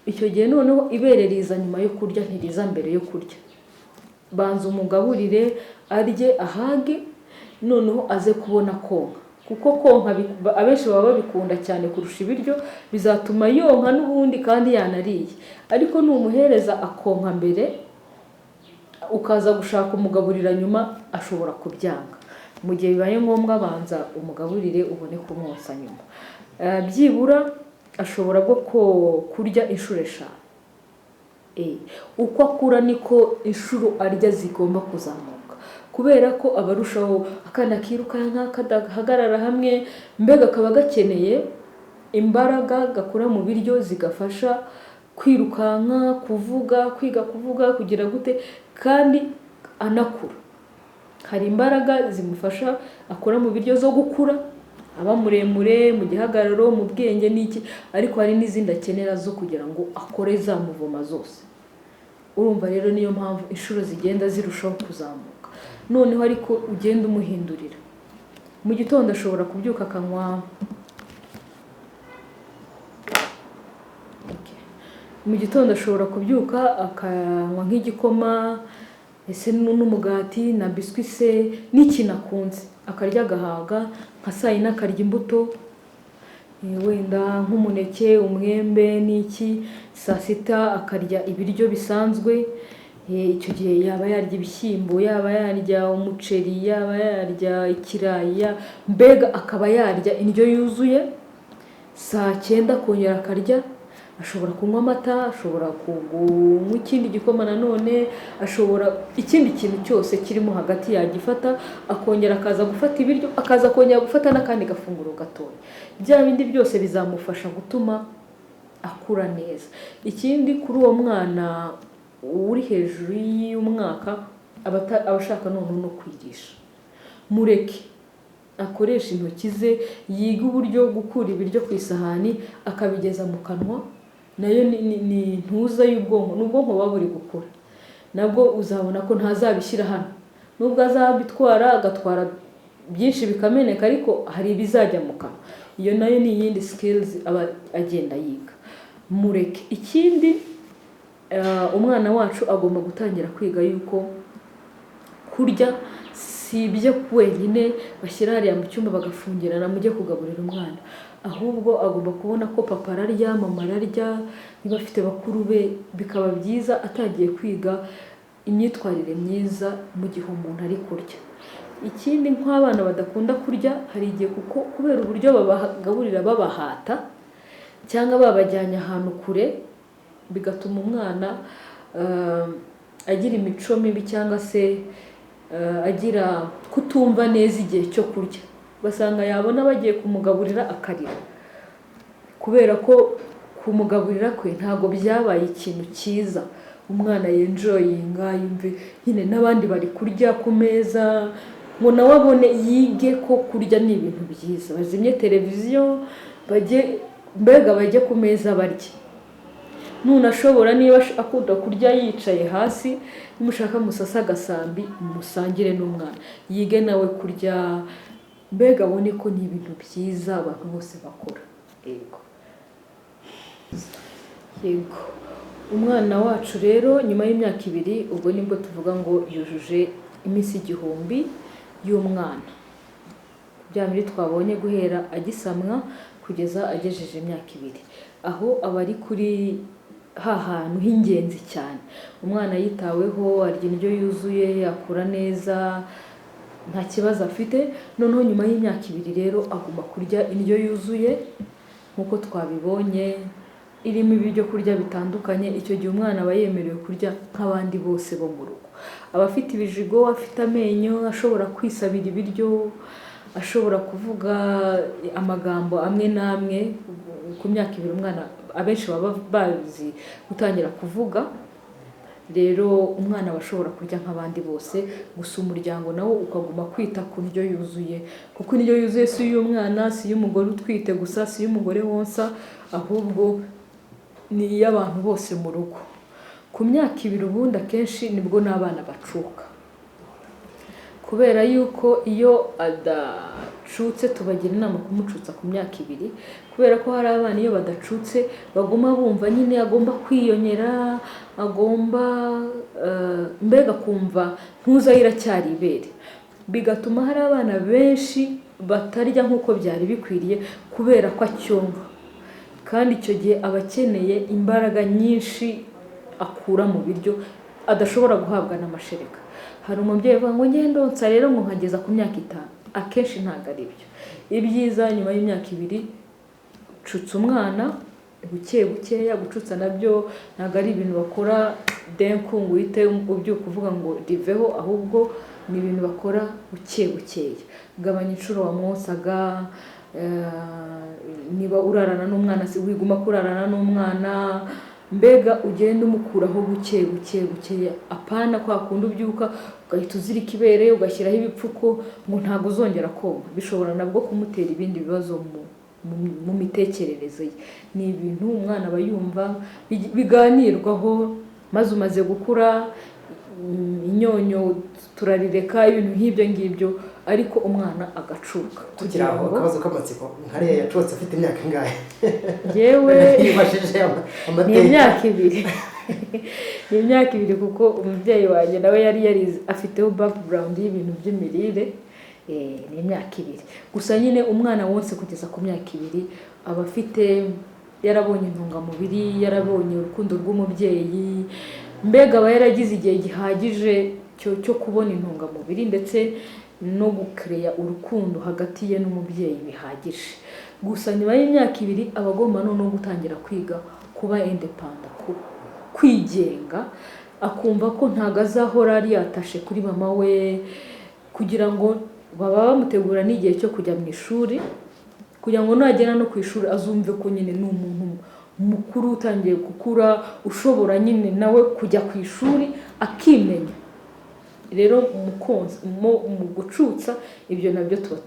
Speaker 2: Icyo gihe noneho ibere riza nyuma yo kurya, ntiriza mbere yo kurya. Banza umugaburire arye ahage, noneho aze kubona konka, kuko konka abenshi baba babikunda cyane kurusha ibiryo. Bizatuma yonka n'ubundi kandi yanariye. Ariko numuhereza akonka mbere, ukaza gushaka umugaburira nyuma, ashobora kubyanga. Mu gihe bibaye ngombwa, banza umugaburire ubone kumwonsa nyuma. Byibura ashobora bwo kurya inshuro 5. Uko akura niko inshuro arya zigomba kuzamuka, kubera ko aba arushaho, akana kirukanka kadahagarara hamwe, mbega kaba gakeneye imbaraga gakura mu biryo zigafasha kwirukanka, kuvuga, kwiga kuvuga, kugira gute. Kandi anakura, hari imbaraga zimufasha akura mu biryo zo gukura aba muremure mu gihagararo, mu bwenge n'iki, ariko hari n'izindi akenera zo kugira ngo akore za mouvement zose. Urumva rero niyo mpamvu inshuro zigenda zirushaho kuzamuka. Noneho ariko ugenda umuhindurira. Mu gitondo ashobora kubyuka akanywa. Okay. Mu gitondo ashobora kubyuka akanywa nk'igikoma ese n'umugati na biswi se n'ikintu akunze, akarya agahaga. Nka saa yine akarya imbuto, wenda nk'umuneke, umwembe n'iki. Saa sita akarya ibiryo bisanzwe. Icyo gihe yaba yarya ibishyimbo, yaba yarya umuceri, yaba yarya ikirayi, mbega akaba yarya indyo yuzuye. Saa cyenda akongera akarya, ashobora kunywa amata, ashobora kunywa ikindi gikoma nanone, ashobora ikindi kintu cyose kirimo hagati yagifata, akongera akaza gufata ibiryo, akaza kongera gufata n'akandi gafunguro gatoya. Bya bindi byose bizamufasha gutuma akura neza. Ikindi, kuri uwo mwana uri hejuru y'umwaka, aba ashaka noneho no kwigisha. Mureke akoresha intoki ze, yiga uburyo gukura ibiryo ku isahani akabigeza mu kanwa. Nayo ni ntuza y'ubwonko, ni ubwonko buba buri gukura. Nabwo uzabona ko ntazabishyira hano, nubwo azabitwara agatwara byinshi bikameneka, ariko hari ibizajya mu kanwa. Iyo nayo ni iyindi skills aba agenda yiga. Mureke. Ikindi, umwana wacu agomba gutangira kwiga yuko kurya si ibyo wenyine bashyira hariya mu cyumba bagafungirana, mujye kugaburira umwana. Ahubwo agomba kubona ko papa ararya, mama ararya, niba afite bakuru be bikaba byiza atangiye kwiga imyitwarire myiza mu gihe umuntu ari kurya. Ikindi, nk'abana badakunda kurya, hari igihe kuko kubera uburyo babagaburira babahata cyangwa babajyanye ahantu kure, bigatuma umwana agira imico mibi cyangwa se agira kutumva neza igihe cyo kurya. Ugasanga yabona bagiye kumugaburira akarira, kubera ko kumugaburira kwe ntabwo byabaye ikintu cyiza umwana yenjoyinga, yumve nyine n'abandi bari kurya ku meza, ngo nawe abone yige ko kurya ni ibintu byiza. Bazimye televiziyo, bajye mbega bajye ku meza barye. Nunashobora, niba akunda kurya yicaye hasi, nimushaka musase agasambi musangire n'umwana, yige nawe kurya, mbega abone ko ni ibintu byiza abantu bose bakora. Yego, umwana wacu rero nyuma y'imyaka 2, ubwo nibwo tuvuga ngo yujuje iminsi 1000 y'umwana, bya bindi twabonye guhera agisamwa kugeza agejeje imyaka 2. Aho aba ari kuri ha hantu h'ingenzi cyane. Umwana yitaweho, arya indyo yuzuye, akura neza, nta kibazo afite. Noneho nyuma y'imyaka 2 rero agomba kurya indyo yuzuye nk'uko twabibonye, irimo ibyo kurya bitandukanye. Icyo gihe umwana aba yemerewe kurya nk'abandi bose bo mu rugo, aba afite ibijigo, afite amenyo, ashobora kwisabira ibiryo. ashobora kuvuga amagambo amwe n'amwe. Ku myaka 2 umwana abenshi baba bazi gutangira kuvuga. Rero umwana aba ashobora kurya nk'abandi bose, gusa umuryango nawo ukaguma kwita ku ndyo yuzuye, kuko indyo yuzuye si iy'umwana, si iy'umugore utwite gusa, si iy'umugore wonsa, ahubwo ni iy'abantu bose mu rugo. Ku myaka 2 ubundi akenshi nibwo n'abana bacuka, kubera yuko iyo adacutse tubagira inama kumucutsa ku myaka 2, kubera ko hari abana iyo badacutse baguma bumva nyine agomba kwiyonyera, agomba mbega kumva ntuzayo iracyari ibere, bigatuma hari abana benshi batarya nk'uko byari bikwiriye kubera ko acyumva, kandi icyo gihe aba akeneye imbaraga nyinshi akura mu biryo adashobora guhabwa n'amashereka. Hari umubyeyi uvuga ngo ngende ndonsa rero ngo nkageza ku myaka 5, akenshi ntabwo ari byo. Ibyiza nyuma y'imyaka 2 ucutsa umwana buke bukeya. Gucutsa nabyo ntabwo ari ibintu bakora denku ngo uhite ubyuka uvuga ngo riveho, ahubwo ni ibintu bakora buke bukeya. Gabanya inshuro wamwosaga, niba urarana n'umwana wiguma kurarana n'umwana, mbega ugenda umukuraho buke buke bukeya, apana kwa kundi ubyuka ugahita uzirika ibere ugashyiraho ibipfuko ngo ntabwo uzongera konka. Bishobora nabwo kumutera ibindi bibazo mu mitekerereze ye. Ni ibintu umwana aba yumva biganirwaho, maze umaze gukura inyonyo turarireka, ibintu nk'ibyo ngibyo, ariko umwana agacuka.
Speaker 1: Tukiri aho, akabazo k'amatsiko, nkariya yacutse afite imyaka ingahe?
Speaker 2: Yewe,
Speaker 1: yifashishije
Speaker 2: ni imyaka 2, ni imyaka 2, kuko umubyeyi wanjye nawe yari yarize, afiteho background y'ibintu by'imirire. Ni imyaka 2 gusa. Nyine umwana wonse kugeza ku myaka 2 aba afite yarabonye intungamubiri, yarabonye urukundo rw'umubyeyi, mbega aba yaragize igihe gihagije cyo kubona intungamubiri ndetse no gukereya urukundo hagati ye n'umubyeyi bihagije. Gusa nyuma y'imyaka 2 aba agomba noneho gutangira kwiga kuba independent, kwigenga, akumva ko ntabwo azahora ari yatashe kuri mama we, kugira ngo baba bamutegura n'igihe cyo kujya mu ishuri, kugira ngo nagera no ku ishuri azumve ko nyine ni umuntu mukuru utangiye gukura, ushobora nyine nawe kujya ku ishuri akimenya. Rero mu gucutsa ibyo nabyo tuba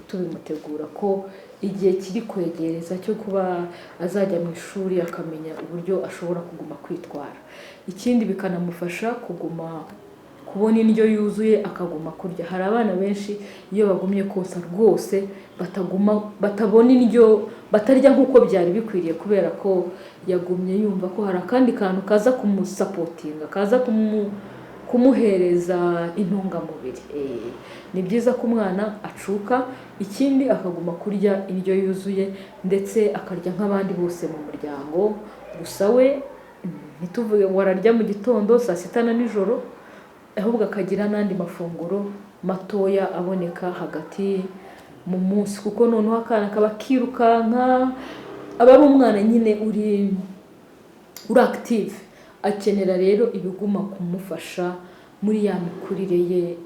Speaker 2: tubimutegura ko igihe kiri kwegereza cyo kuba azajya mu ishuri, akamenya uburyo ashobora kuguma kwitwara. Ikindi bikanamufasha kuguma kubona indyo yuzuye, akaguma kurya. Hari abana benshi iyo bagumye konsa rwose bataguma, batabona indyo, batarya nk'uko byari bikwiriye, kubera ko yagumye yumva ko hari akandi kantu kaza kumusupportinga, kaza kumuhereza intungamubiri. Ni byiza ko umwana acuka, ikindi akaguma kurya indyo yuzuye ndetse akarya nk'abandi bose mu muryango. Gusa we ntituvuge ngo ararya mu gitondo, saa sita na nijoro, ahubwo akagira n'andi mafunguro matoya aboneka hagati mu munsi, kuko noneho akana kaba kirukanka, aba ari umwana nyine uri active, akenera rero ibiguma kumufasha muri ya mikurire ye,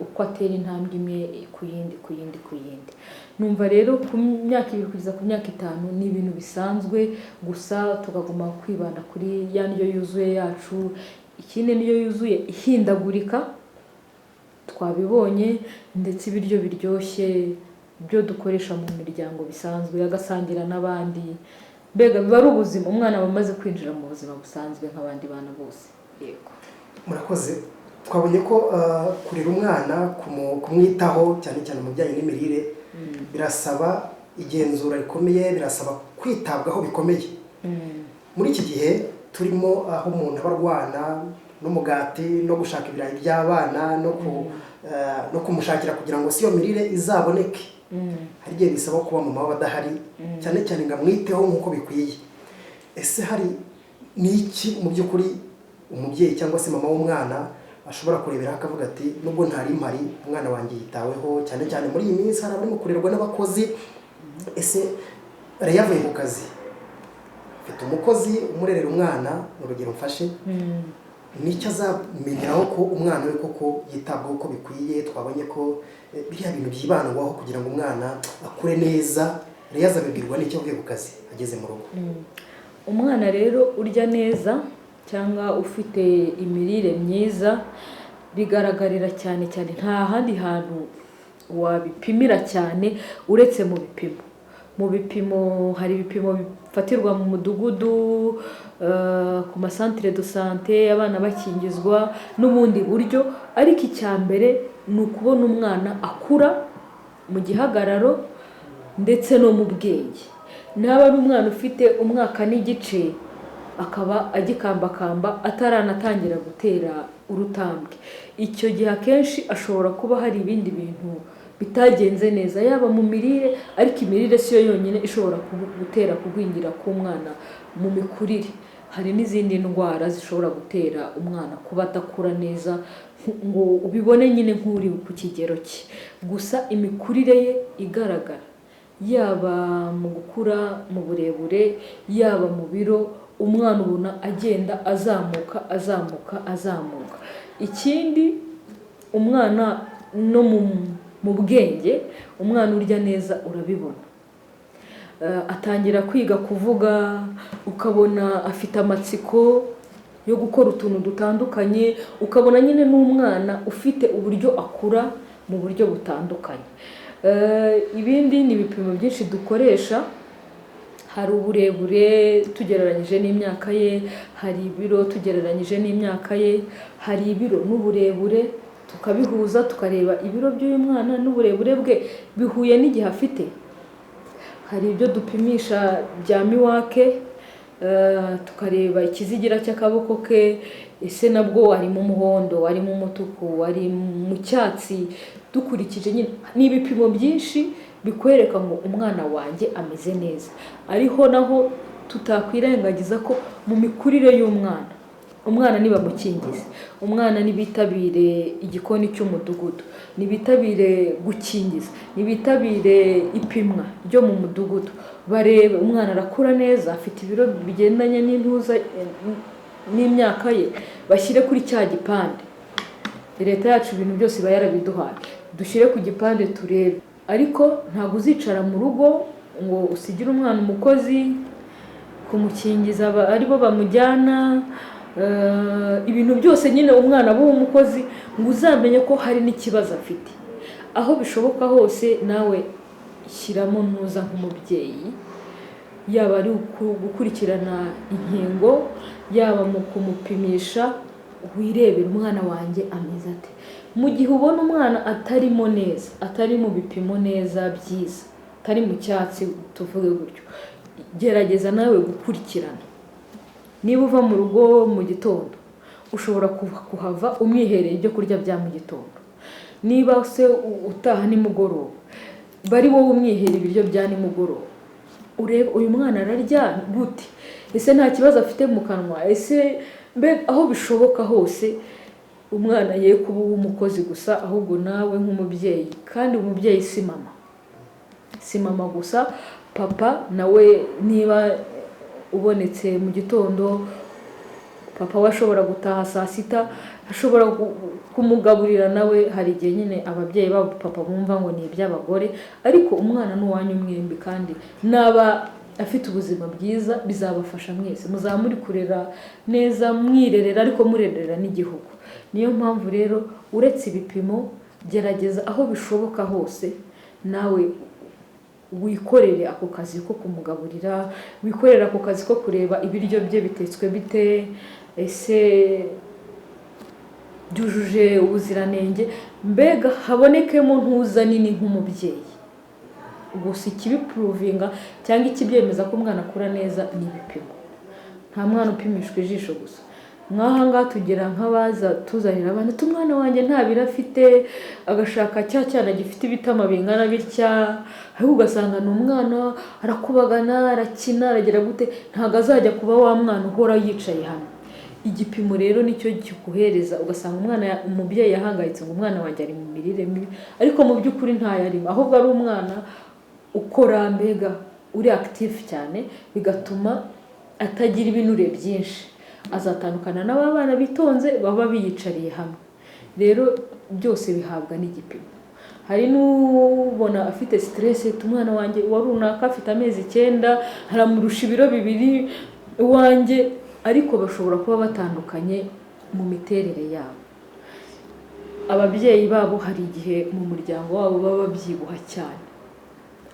Speaker 2: uko atera intambwe imwe ku yindi, ku yindi, ku yindi. Numva rero ku myaka 2 kugeza ku myaka 5 ni ibintu bisanzwe, gusa tukaguma kwibanda kuri ya ndyo yuzuye yacu. Ikindi, indyo yuzuye ihindagurika twabibonye, ndetse ibiryo biryoshye byo dukoresha mu miryango bisanzwe, agasangira n'abandi, mbega biba ari ubuzima, umwana aba amaze kwinjira mu buzima busanzwe nk'abandi bana bose. Yego.
Speaker 1: Murakoze. Twabonye ko kurera umwana, kumwitaho cyane cyane mu bijyanye n'imirire, birasaba igenzura rikomeye, birasaba kwitabwaho bikomeye. Muri iki gihe turimo, aho umuntu aba arwana n'umugati no gushaka ibirayi by'abana no kumushakira kugira ngo si iyo mirire izaboneke, hari igihe bisaba kuba mama we adahari cyane cyane ngo amwiteho nk'uko bikwiye. Ese hari n'iki mu by'ukuri umubyeyi cyangwa se mama w'umwana ashobora kureberaho akavuga ati: "Nubwo ntari mpari, umwana wanjye yitaweho"? Cyane cyane muri iyi minsi hari abarimo kurerwa n'abakozi. Ese yari yavuye ku kazi, afite umukozi umurerera umwana, ni urugero mfashe. Nicyo azamenyeraho ko umwana we koko yitabwaho uko bikwiye. Twabonye ko biriya bintu byibandwaho kugira ngo umwana akure neza. Rero azabibwirwa n'icyo avuye ku kazi ageze mu rugo.
Speaker 2: Umwana rero urya neza cyangwa ufite imirire myiza bigaragarira cyane cyane, nta handi hantu wabipimira cyane uretse mu bipimo. Mu bipimo hari ibipimo bifatirwa mu mudugudu, ku masantere de santé, abana bakingizwa n'ubundi buryo. Ariko icya mbere ni ukubona umwana akura mu gihagararo ndetse no mu bwenge. Naba ari umwana ufite umwaka n'igice akaba agikambakamba, ataranatangira gutera urutambwe, icyo gihe akenshi ashobora kuba hari ibindi bintu bitagenze neza, yaba mu mirire. Ariko imirire si yo yonyine ishobora gutera kugwingira k'umwana mu mikurire. Hari n'izindi ndwara zishobora gutera umwana kuba adakura neza ngo ubibone nyine nk'uri ku kigero cye. Gusa imikurire ye igaragara, yaba mu gukura mu burebure, yaba mu biro, umwana ubona agenda azamuka, azamuka, azamuka. Ikindi, umwana no mu bwenge, umwana urya neza urabibona. Atangira kwiga kuvuga, ukabona afite amatsiko yo gukora utuntu dutandukanye, ukabona nyine n'umwana ufite uburyo akura mu buryo butandukanye. Ibindi ni ibipimo byinshi dukoresha. Hari uburebure tugereranyije n'imyaka ye, hari ibiro tugereranyije n'imyaka ye, hari ibiro n'uburebure tukabihuza, tukareba ibiro by'uyu mwana n'uburebure bwe bihuye n'igihe afite. Hari ibyo dupimisha bya MUAC, tukareba ikizigira cy'akaboko ke, ese nabwo ari mu muhondo, ari mu mutuku, ari mu cyatsi, dukurikije nyine. Ni ibipimo byinshi bikwereka ngo umwana wanjye ameze neza. Ariho naho tutakwirengagiza ko mu mikurire y'umwana, umwana nibamukingize, umwana nibitabire igikoni cy'umudugudu, nibitabire gukingiza, nibitabire ipimwa ryo mu mudugudu, barebe umwana arakura neza, afite ibiro bigendanye n'intuza n'imyaka ye, bashyire kuri cya gipande. Leta yacu ibintu byose iba yarabiduhaye. Dushyire ku gipande turebe. Ariko ntabwo uzicara mu rugo ngo usigire umwana umukozi kumukingiza, aribo bamujyana, ibintu byose nyine umwana aba umukozi, ngo uzamenye ko hari n'ikibazo afite. Aho bishoboka hose nawe shyiramo ntuza nk'umubyeyi, yaba ari gukurikirana inkingo, yaba mu kumupimisha, wirebera umwana wanjye ameze ate. Mu gihe ubona umwana atarimo neza, atari mu bipimo neza byiza, atari mu cyatsi tuvuge gutyo, gerageza nawe gukurikirana. Niba uva mu rugo mu gitondo, ushobora kuhava umwihereye ibyo kurya bya mu gitondo. Niba se utaha nimugoroba, bari wowe umwihera ibiryo bya nimugoroba, urebe uyu mwana ararya gute, ese nta kibazo afite mu kanwa, ese mbe aho bishoboka hose umwana ye kuba uw'umukozi gusa, ahubwo nawe nk'umubyeyi. Kandi umubyeyi si mama, si mama gusa, papa nawe. Niba ubonetse mu gitondo, papa we ashobora gutaha saa sita, ashobora kumugaburira nawe. Hari igihe nyine ababyeyi babo papa bumva ngo ni iby'abagore, ariko umwana ni uwanyu mwembi, kandi naba afite ubuzima bwiza bizabafasha mwese, muzaba muri kurera neza, mwirerera ariko murerera n'igihugu. Niyo mpamvu rero uretse ibipimo, gerageza aho bishoboka hose nawe wikorere ako kazi ko kumugaburira, wikorere ako kazi ko kureba ibiryo bye bitetswe bite, ese byujuje ubuziranenge. Mbega habonekemo ntuza nini nk'umubyeyi. Gusa ikibipuruvinga cyangwa ikibyemeza ko umwana akura neza ni ibipimo. Nta mwana upimishwa ijisho gusa. Nk'aha ngaha tugira nk'abaza tuzanira abana, umwana wanjye nta biro afite, agashaka cya cyana gifite ibitama bingana bitya, ariko ugasanga ni umwana arakubagana, arakina, aragira gute, ntabwo azajya kuba wa mwana uhora yicaye hamwe. Igipimo rero nicyo kikuhereza. Ugasanga umwana, umubyeyi yahangayitse ngo umwana wanjye ari mu mirire mibi, ariko mu by'ukuri ntayarimo, ahubwo ari umwana ukora, mbega uri active cyane, bigatuma atagira ibinure byinshi. Azatandukana n'aba bana bitonze baba biyicariye hamwe. Rero byose bihabwa n'igipimo. Hari n'ubona afite stress, umwana wanjye wa runaka afite amezi 9, haramurusha ibiro 2 uwanjye, ariko bashobora kuba batandukanye mu miterere yabo. Ababyeyi babo hari igihe mu muryango wabo baba babyibuha cyane,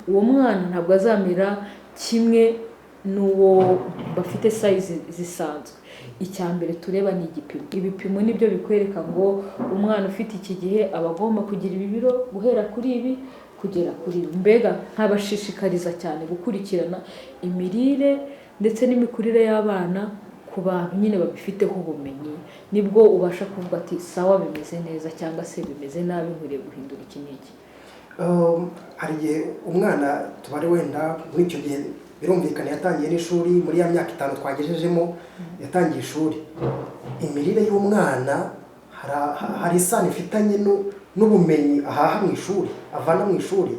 Speaker 2: uwo mwana ntabwo azamera kimwe n'uwo bafite size zisanzwe. Icya mbere tureba ni igipimo. Ibipimo nibyo bikwereka ngo umwana ufite iki gihe aba agomba kugira ibi biro, guhera kuri ibi kugera kuri ibi. Mbega nkabashishikariza cyane gukurikirana imirire ndetse n'imikurire y'abana ku bantu nyine babifiteho ubumenyi, nibwo ubasha kuvuga ati sawa, bimeze neza, cyangwa se bimeze nabi, nkwiriye guhindura iki n'iki.
Speaker 1: Hari igihe umwana tubare wenda muri icyo gihe birumvikana yatangiye n'ishuri, muri ya myaka 5 twagejejemo yatangiye ishuri. Imirire y'umwana hari isano ifitanye n'ubumenyi ahaha mu ishuri, avana mu ishuri?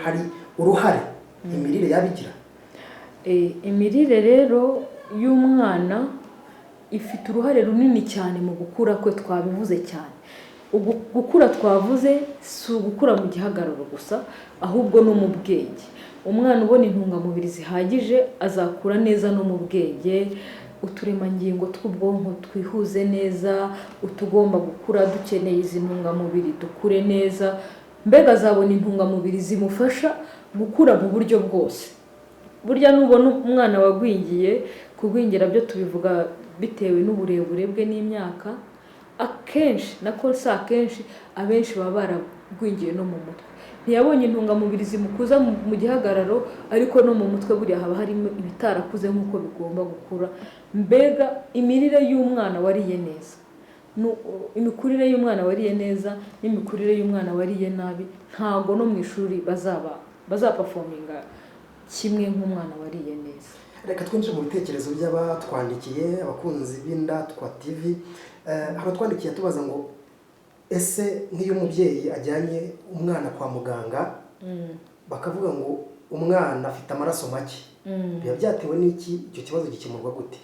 Speaker 1: Hari uruhare imirire yabigira?
Speaker 2: Imirire rero y'umwana ifite uruhare runini cyane mu gukura kwe, twabivuze cyane. Gukura twavuze si ugukura mu gihagararo gusa, ahubwo no mu bwenge. Umwana ubona intungamubiri zihagije azakura neza no mu bwenge, uturemangingo tw'ubwonko twihuze neza, utugomba gukura dukeneye izi ntungamubiri dukure neza. Mbega azabona intungamubiri zimufasha gukura mu buryo bwose. Burya nubona umwana wagwingiye, kugwingira byo tubivuga bitewe n'uburebure bwe n'imyaka, akenshi nako si akenshi, abenshi baba baragwingiye no mu mutwe. Ntiyabonye intungamubiri zimukuza mu gihagararo, ariko no mu mutwe buriya haba harimo ibitarakuze nk'uko bigomba gukura. Mbega imirire y'umwana wariye neza, imikurire y'umwana wariye neza n'imikurire y'umwana wariye nabi, ntago no mu ishuri bazaperforminga kimwe nk'umwana wariye neza.
Speaker 1: Reka twinjire mu bitekerezo by'abatwandikiye, abakunzi b'Indatwa TV. Hari abatwandikiye tubaza ngo ese nk'iyo umubyeyi ajyanye umwana kwa muganga bakavuga ngo umwana afite amaraso make, biba byatewe n'iki? Icyo kibazo gikemurwa gute?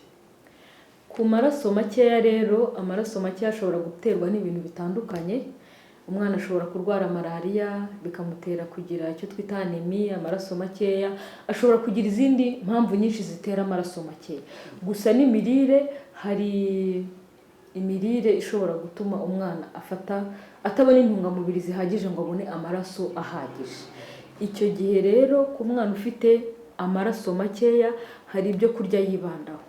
Speaker 2: Ku maraso makeya rero, amaraso makeya ashobora guterwa n'ibintu bitandukanye. Umwana ashobora kurwara malariya bikamutera kugira icyo twita anémie, amaraso makeya. Ashobora kugira izindi mpamvu nyinshi zitera amaraso makeya. Gusa n'imirire, hari imirire ishobora gutuma umwana afata atabona intungamubiri zihagije ngo abone amaraso ahagije. Icyo gihe rero ku mwana ufite amaraso makeya hari ibyo kurya yibandaho.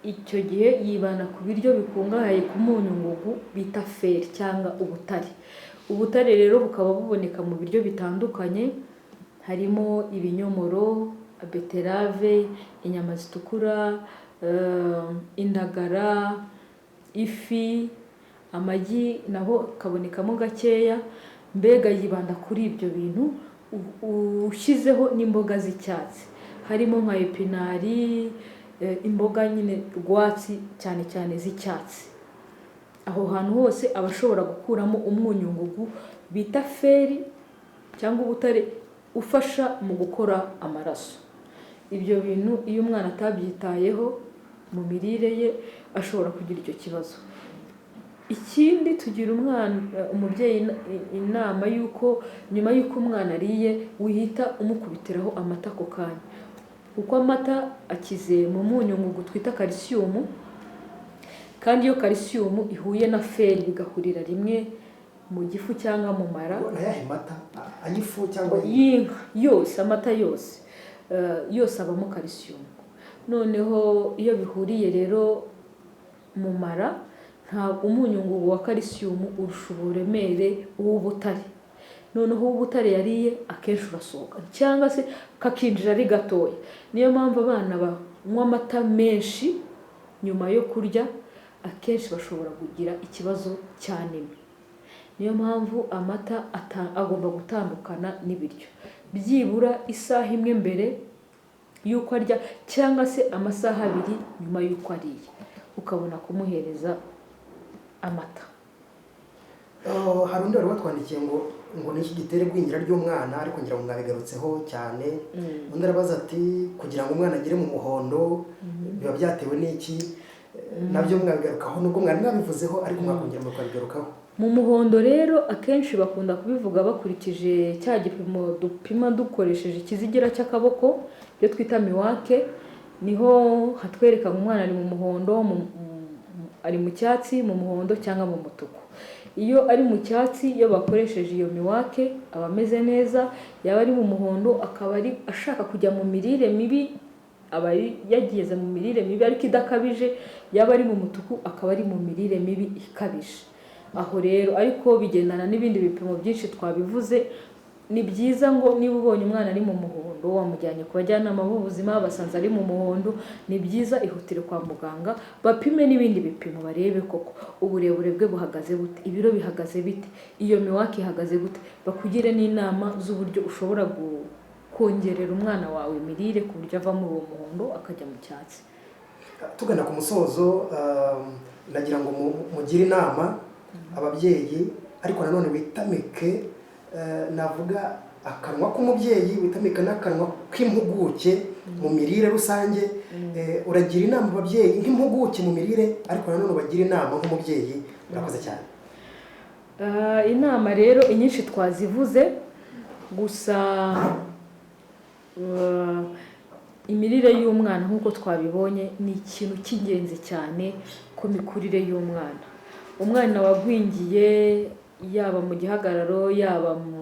Speaker 2: Icyo gihe yibanda ku biryo bikungahaye ku munyu ngugu bita fer cyangwa ubutare. Ubutare rero bukaba buboneka mu biryo bitandukanye, harimo ibinyomoro, beterave, inyama zitukura, indagara, ifi, amagi naho kabonekamo gakeya. Mbega yibanda kuri ibyo bintu, ushyizeho n'imboga z'icyatsi, harimo nka épinards, imboga nyine rwatsi cyane cyane z'icyatsi. Aho hantu hose aba ashobora gukuramo umunyu ngugu bita fer cyangwa ubutare ufasha mu gukora amaraso. Ibyo bintu iyo umwana atabyitayeho mu mirire ye ashobora kugira icyo kibazo. Ikindi, tugira umwana, umubyeyi inama y'uko nyuma y'uko umwana ariye wihita umukubitiraho amata ako kanya, kuko amata akize mu munyu ngugu twita calcium, kandi iyo calcium ihuye na fer bigahurira rimwe mu gifu cyangwa mu mara.
Speaker 1: Ni ayahe mata? Ay'ifu cyangwa
Speaker 2: Y'inka yose, amata yose, yose abamo calcium. Noneho iyo bihuriye rero mu mara, nta umunyu ngugu wa calcium urusha uburemere uw'ubutare. Noneho uw'ubutare yariye akenshi urasohoka cyangwa se kakinjira ari gatoya. Niyo mpamvu abana banywa amata menshi nyuma yo kurya akenshi bashobora kugira ikibazo cy'anémie. Niyo mpamvu amata agomba gutandukana n'ibiryo byibura isaha imwe mbere y'uko arya, cyangwa se amasaha 2 nyuma y'uko ariye, ukabona kumuhereza amata.
Speaker 1: Oh, hari undi wari watwandikiye ngo ni iki gitera igwingira ry'umwana, ariko ngira ngo mwabigarutseho cyane. Undi arabaza ati kugira ngo umwana agere mu muhondo biba byatewe n'iki? Nabyo mwabigarukaho, nubwo mwari mwabivuzeho, ariko mwakongera mukabigarukaho.
Speaker 2: Mu muhondo rero, akenshi bakunda kubivuga bakurikije cya gipimo dupima dukoresheje ikizigira cy'akaboko, ibyo twita MUAC. Niho hatwereka ngo umwana ari mu muhondo, ari mu cyatsi, mu muhondo cyangwa mu mutuku. Iyo ari mu cyatsi, iyo bakoresheje iyo MUAC, aba ameze neza. Yaba ari mu muhondo, akaba ari ashaka kujya mu mirire mibi, aba yageze mu mirire mibi ariko idakabije. Yaba ari mu mutuku, akaba ari mu mirire mibi ikabije. Aho rero ariko bigendana n'ibindi bipimo byinshi twabivuze. Ni byiza ngo niba ubonye umwana ari mu muhondo, wamujyanye ku bajyanama b'ubuzima basanze ari mu muhondo, ni byiza ihutire kwa muganga, bapime n'ibindi bipimo, barebe koko uburebure bwe buhagaze bute, ibiro bihagaze bite, iyo MUAC ihagaze gute, bakugire n'inama z'uburyo ushobora kongerera umwana wawe imirire ku buryo ava muri uwo muhondo akajya mu cyatsi.
Speaker 1: Tugana ku musozo, nagira ngo mugire inama ababyeyi, ariko nanone witamike, navuga akanwa k'umubyeyi, witamike n'akanwa k'impuguke mu mirire rusange. Uragira inama ababyeyi nk'impuguke mu mirire, ariko nanone ubagira inama nk'umubyeyi. Murakoze cyane.
Speaker 2: Inama rero inyinshi twazivuze, gusa imirire y'umwana, nk'uko twabibonye, ni ikintu cy'ingenzi cyane ku mikurire y'umwana. Umwana wagwingiye, yaba mu gihagararo, yaba mu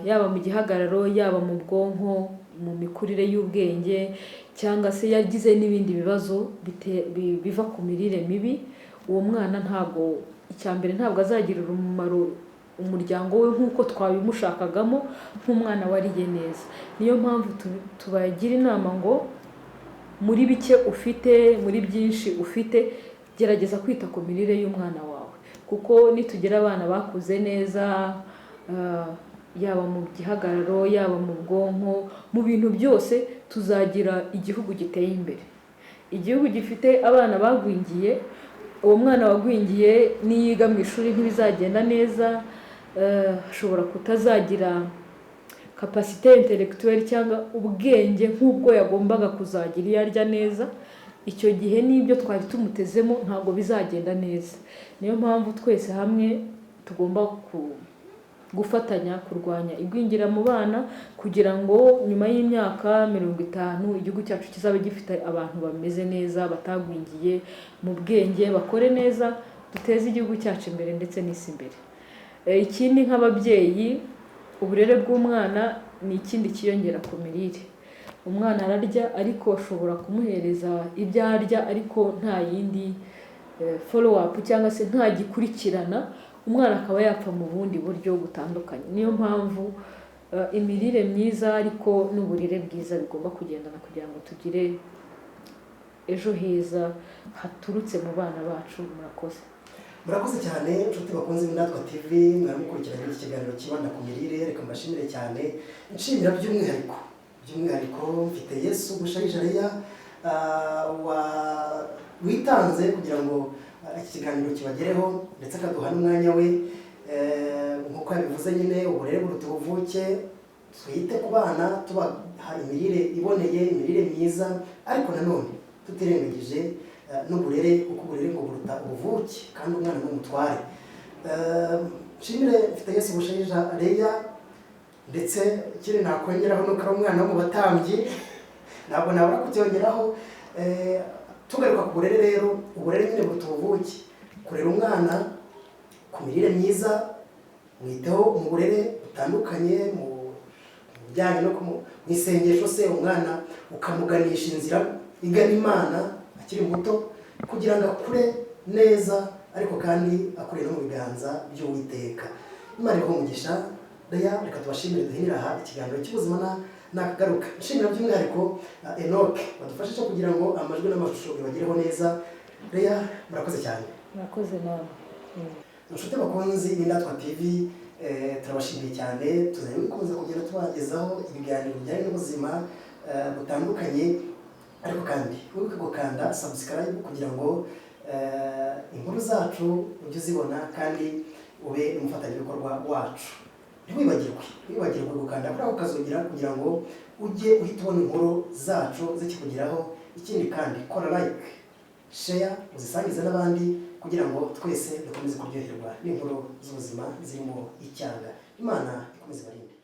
Speaker 2: yaba mu gihagararo, yaba mu bwonko, mu mikurire y'ubwenge, cyangwa se yagize n'ibindi bibazo biva ku mirire mibi, uwo mwana ntabwo, icya mbere, ntabwo azagirira umumaro umuryango we nk'uko twabimushakagamo, nk'umwana wariye neza. Niyo mpamvu tubagira inama ngo muri bike ufite, muri byinshi ufite, gerageza kwita ku mirire y'umwana wawe, kuko nitugira abana bakuze neza, yaba mu gihagararo, yaba mu bwonko, mu bintu byose, tuzagira igihugu giteye imbere. Igihugu gifite abana bagwingiye, uwo mwana wagwingiye niyiga mu ishuri ntibizagenda neza, ashobora kutazagira capacité intellectuelle cyangwa ubwenge nk'ubwo yagombaga kuzagira iyo arya neza. Icyo gihe n'ibyo twari tumutezemo ntabwo bizagenda neza. Niyo mpamvu twese hamwe tugomba gufatanya kurwanya igwingira mu bana, kugira ngo nyuma y'imyaka 50 igihugu cyacu kizabe gifite abantu bameze neza, batagwingiye mu bwenge, bakore neza, duteze igihugu cyacu imbere ndetse n'isi imbere. Ikindi, nk'ababyeyi, uburere bw'umwana ni ikindi cyiyongera ku mirire. Umwana ararya, ariko ashobora kumuhereza ibyo arya, ariko nta yindi follow up cyangwa se nta gikurikirana, umwana akaba yapfa mu bundi buryo butandukanye. Niyo mpamvu imirire myiza ariko n'uburere bwiza bigomba kugendana, kugira ngo tugire ejo heza haturutse mu bana bacu. Murakoze.
Speaker 1: Murakoze cyane, inshuti bakunze Indatwa TV, mwaramukurikiranye iki kiganiro kibanda ku mirire. Reka mbashimire cyane, nshimira by'umwihariko mfite Yesu Bushayija Leya, wa witanze kugira ngo iki kiganiro kibagereho, ndetse akaduha n'umwanya we. Nk'uko yabivuze nyine, uburere buruta ubuvuke. Twite ku bana tubaha imirire iboneye, imirire myiza, ariko nanone tutirengagije n'uburere, kuko uburere ngo buruta ubuvuke, kandi umwana ni umutware. Nshimire mfite Yesu Bushayija Leya, ndetse ikindi nakongeraho nuko ari umwana wo mu batambyi, ntabwo nabura kubyongeraho. Tugaruka ku burere rero, uburere nyine buruta ubuvuke. Kurera umwana ku mirire myiza, mwiteho mu burere butandukanye, mu bijyanye no mu isengesho se, umwana ukamuganisha inzira igana Imana akiri muto, kugira ngo akure neza, ariko kandi akure no mu biganza by'Uwiteka. Imana ibahe umugisha. Leya, reka tubashimire, duhinira aha ikiganiro cy'ubuzima na nakagaruka. Nshimira by'umwihariko Enoch wadufashije kugira ngo amajwi n'amashusho bibagereho neza. Leya, murakoze cyane.
Speaker 2: Murakoze nawe.
Speaker 1: Inshuti bakunzi b'Indatwa TV, turabashimiye cyane. Tuzajya bikunze kugenda tubagezaho ibiganiro bijyanye n'ubuzima butandukanye, ariko kandi wibuke gukanda subscribe kugira ngo inkuru zacu ujye uzibona, kandi ube umufatanyabikorwa wacu. Ntiwibagirwe gukanda kuri ako kazogera kugira ngo ujye uhita ubona inkuru zacu zikikugeraho. Ikindi kandi, kora like. Share, uzisangize n'abandi kugira ngo twese dukomeze kuryoherwa n'inkuru z'ubuzima zirimo icyanga. Imana ikomeze ibarinde.